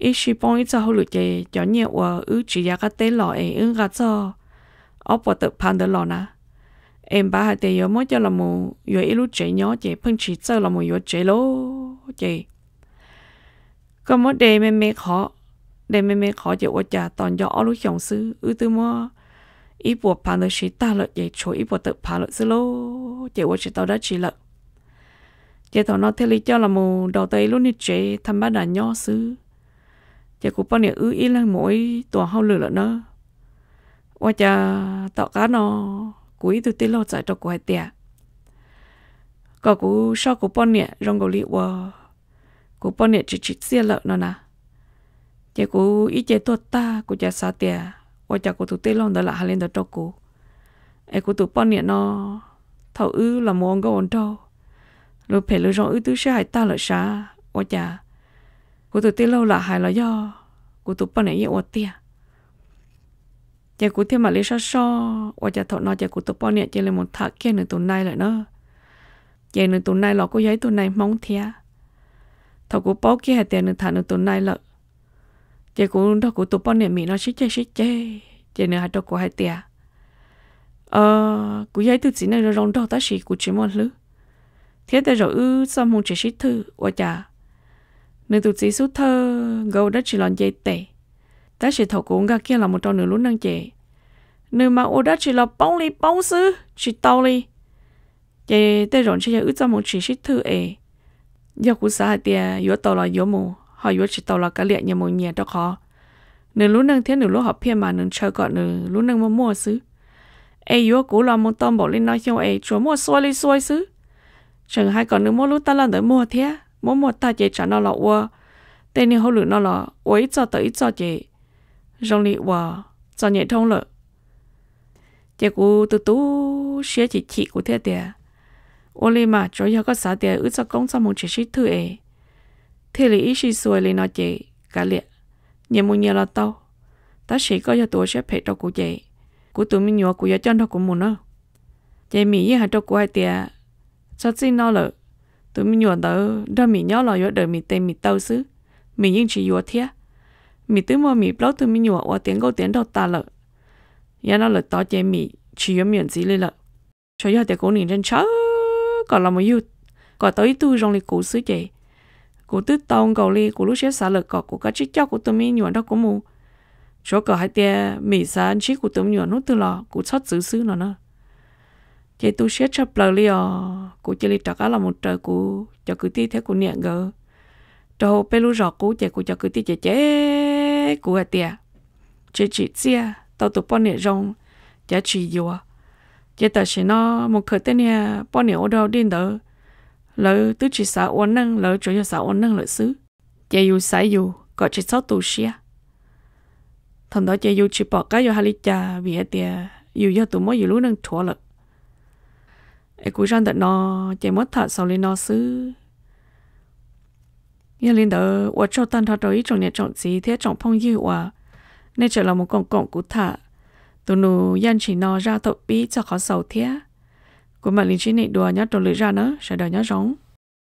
Ib sij poob ib txoj hauj lwm ces cov nyiaj uas wb tsis yav qab teb los es wb nqa txog ob puas tawm phav ntawd los na, es npav hais tias yuav muab coj los mus yuav ib lub tsev nyob ces pheej tsis txawj los mus yuav tsev lauj. Ces koj muab de me me qhov, de me me qhov ces ua cas tos nco ob lub xyoos xwb wb twb muab ib puas phav ntawd siv tag lawm ces tshuav ib puas tawm phav lawm xwb lauj, ces ua tsis tau dab tsi lawm. Ces thaum no thiaj li coj los mus daus tau ib lub niag tsev thaj npab das nyob xwb. Ces kuv poj niam wb ib leeg mus ua ib tuas hauj lwm lawm na. Ua cas tom qab no kuv ib tug tij laug txais rau kuv hais tias kom kuv soj kuv poj niam zoo nkaus li uas kuv poj niam tsis tsim txiaj lawm no na. Ces kuv ib ce tuag tag kuv cas xav tias ua cas kuv tus tij laug ntawd lam hais li ntawd rau kuv. Es kuv tus poj niam no thaum wb los mus ua nkauj ua nraug, lus phem lus zoo wb twb sib hais tag lawm sav, ua cas kuv tus tij laug lam hais los yog kuv tus poj niam yeej ua tiag. Ces kuv thiaj mam li soj soj ua cas thaum no ces kuv tus poj niam cia li mus tham kiag nws tus nai lawm na. Ces nws tus nai los kuj yog ib tug nai Hmoob thiab. Thaum kuv paub kiag hais tias nws tham nws tus nai lawm, ces kuv nrog kuv tus poj niam Mim no sib ceg sib ceg ces nws hais rau kuv hais tias, kuv yog ib tug txiv neej zoo zoo nraug tab sis kuv tsis muaj hlwb, thiab tej zaum wb txoj hmoo tsis sib thwj ua cas nws tus txiv xub thawj nkawd ua dab tsi los nce tes, tab sis thaum kuv nkag kiag los mus rau nws lub neej ces nws mas ua dab tsi los poob li poob xwb tsis tau li. Ces tej zaum ntshe yog wb txoj hmoo tsis sib thwj es, yog kuv xav hais tias yuav tau los yuav mus ho yuav tsis tau los kav liam nyias mus nyias rau qhov nws lub neej thiab nws lub hom phiaj mas nws ntshaw kom nws lub neej muaj muaj xwb. Es yuav kuv los mus tau npaum li no xyoo es tsuas muaj xuav li xuav xwb. Tseem hais kom nws muab lub taj laj ntawd muag thiab muab muag tag ces tsam no los ua tej niag hauj lwm no los ua ib txoj tawm ib txoj ces zoo li uas txom nyem dhau lawm. Ces kuv tu tu siab chim chim kuv thiaj tias, ua li mas tsuav yog koj xav tias wb txoj koob txoj hmoo tsis sib thwj es thiaj li ib sij xuas li no ces kav liam, nyias mus nyias los tau, tab sis koj yog tus ua siab phem rau kuv ces kuv tus me nyuam kuv yuav coj nrog kuv mus na. Ces Mim yeej hais rau kuv hais tias, txog txij no lawm, tus me nyuam ntawd nrog Mim nyob los yuav dawm Mim tes Mim taw xwb, Mim yeej tsis yuav thiab. Mim twb muaj Mim plaub tug me nyuam uas tiav nkauj tiav nraug tas lawm. Yav no lawm tod ces Mim tsis yuav me nyuam ntxiv li lawm. Tsuas yog tias kuv nim ntshaw ntshaw kom los mus yug kom tau ib tug zoo li kuv xwb ces kuv twb tau nkaus li kuv lub siab xav lawm kom kuv kav tsij coj kuv tus me nyuam nrog kuv mus, tsuav kom hais tias Mim xav ntsib kuv tus me nyuam hnub twg los kuv txhob txwv xwb no na. Ces tu siab tshaj plaws li os, kuv cia li rov qab los mus raws kuv cov kwv tij thiab kuv niam nkawd rau hauv peb lub zos qub ces kuv cov kwv tij ces cem kuv hais tias, tsis tsim txiaj tau tus poj niam zoo, cav tsis yuav. Ces tam sim no mus khaws tej niag poj niam ua dog dig ntawd, lawv twb tsis xav ua neej, lawv tsuas yog xav ua neeg lawm xwb. Ces yus xaiv yus kom tsis txhob tu siab. Thaum ntawd ces yus tsis pom qab yuav hais li cas vim hais tias yus yog tus muab yus lub neej rhuav lawm. Es kuv zaj ntawm no ces muab tham xaus li no xwb. Yog li ntawd ua tsaug tag nrho rau ib tsoom niam tsoom txiv thiab tsoom phooj ywg uas nej tseem los mus koom koom kuv tham tus nus Yaj Ntshis no zaj thaum pib txog qhov xaus thiab. Kuv mam li ntsib nej dua nyob rau lwm zaj na, sawv daws nyob zoo.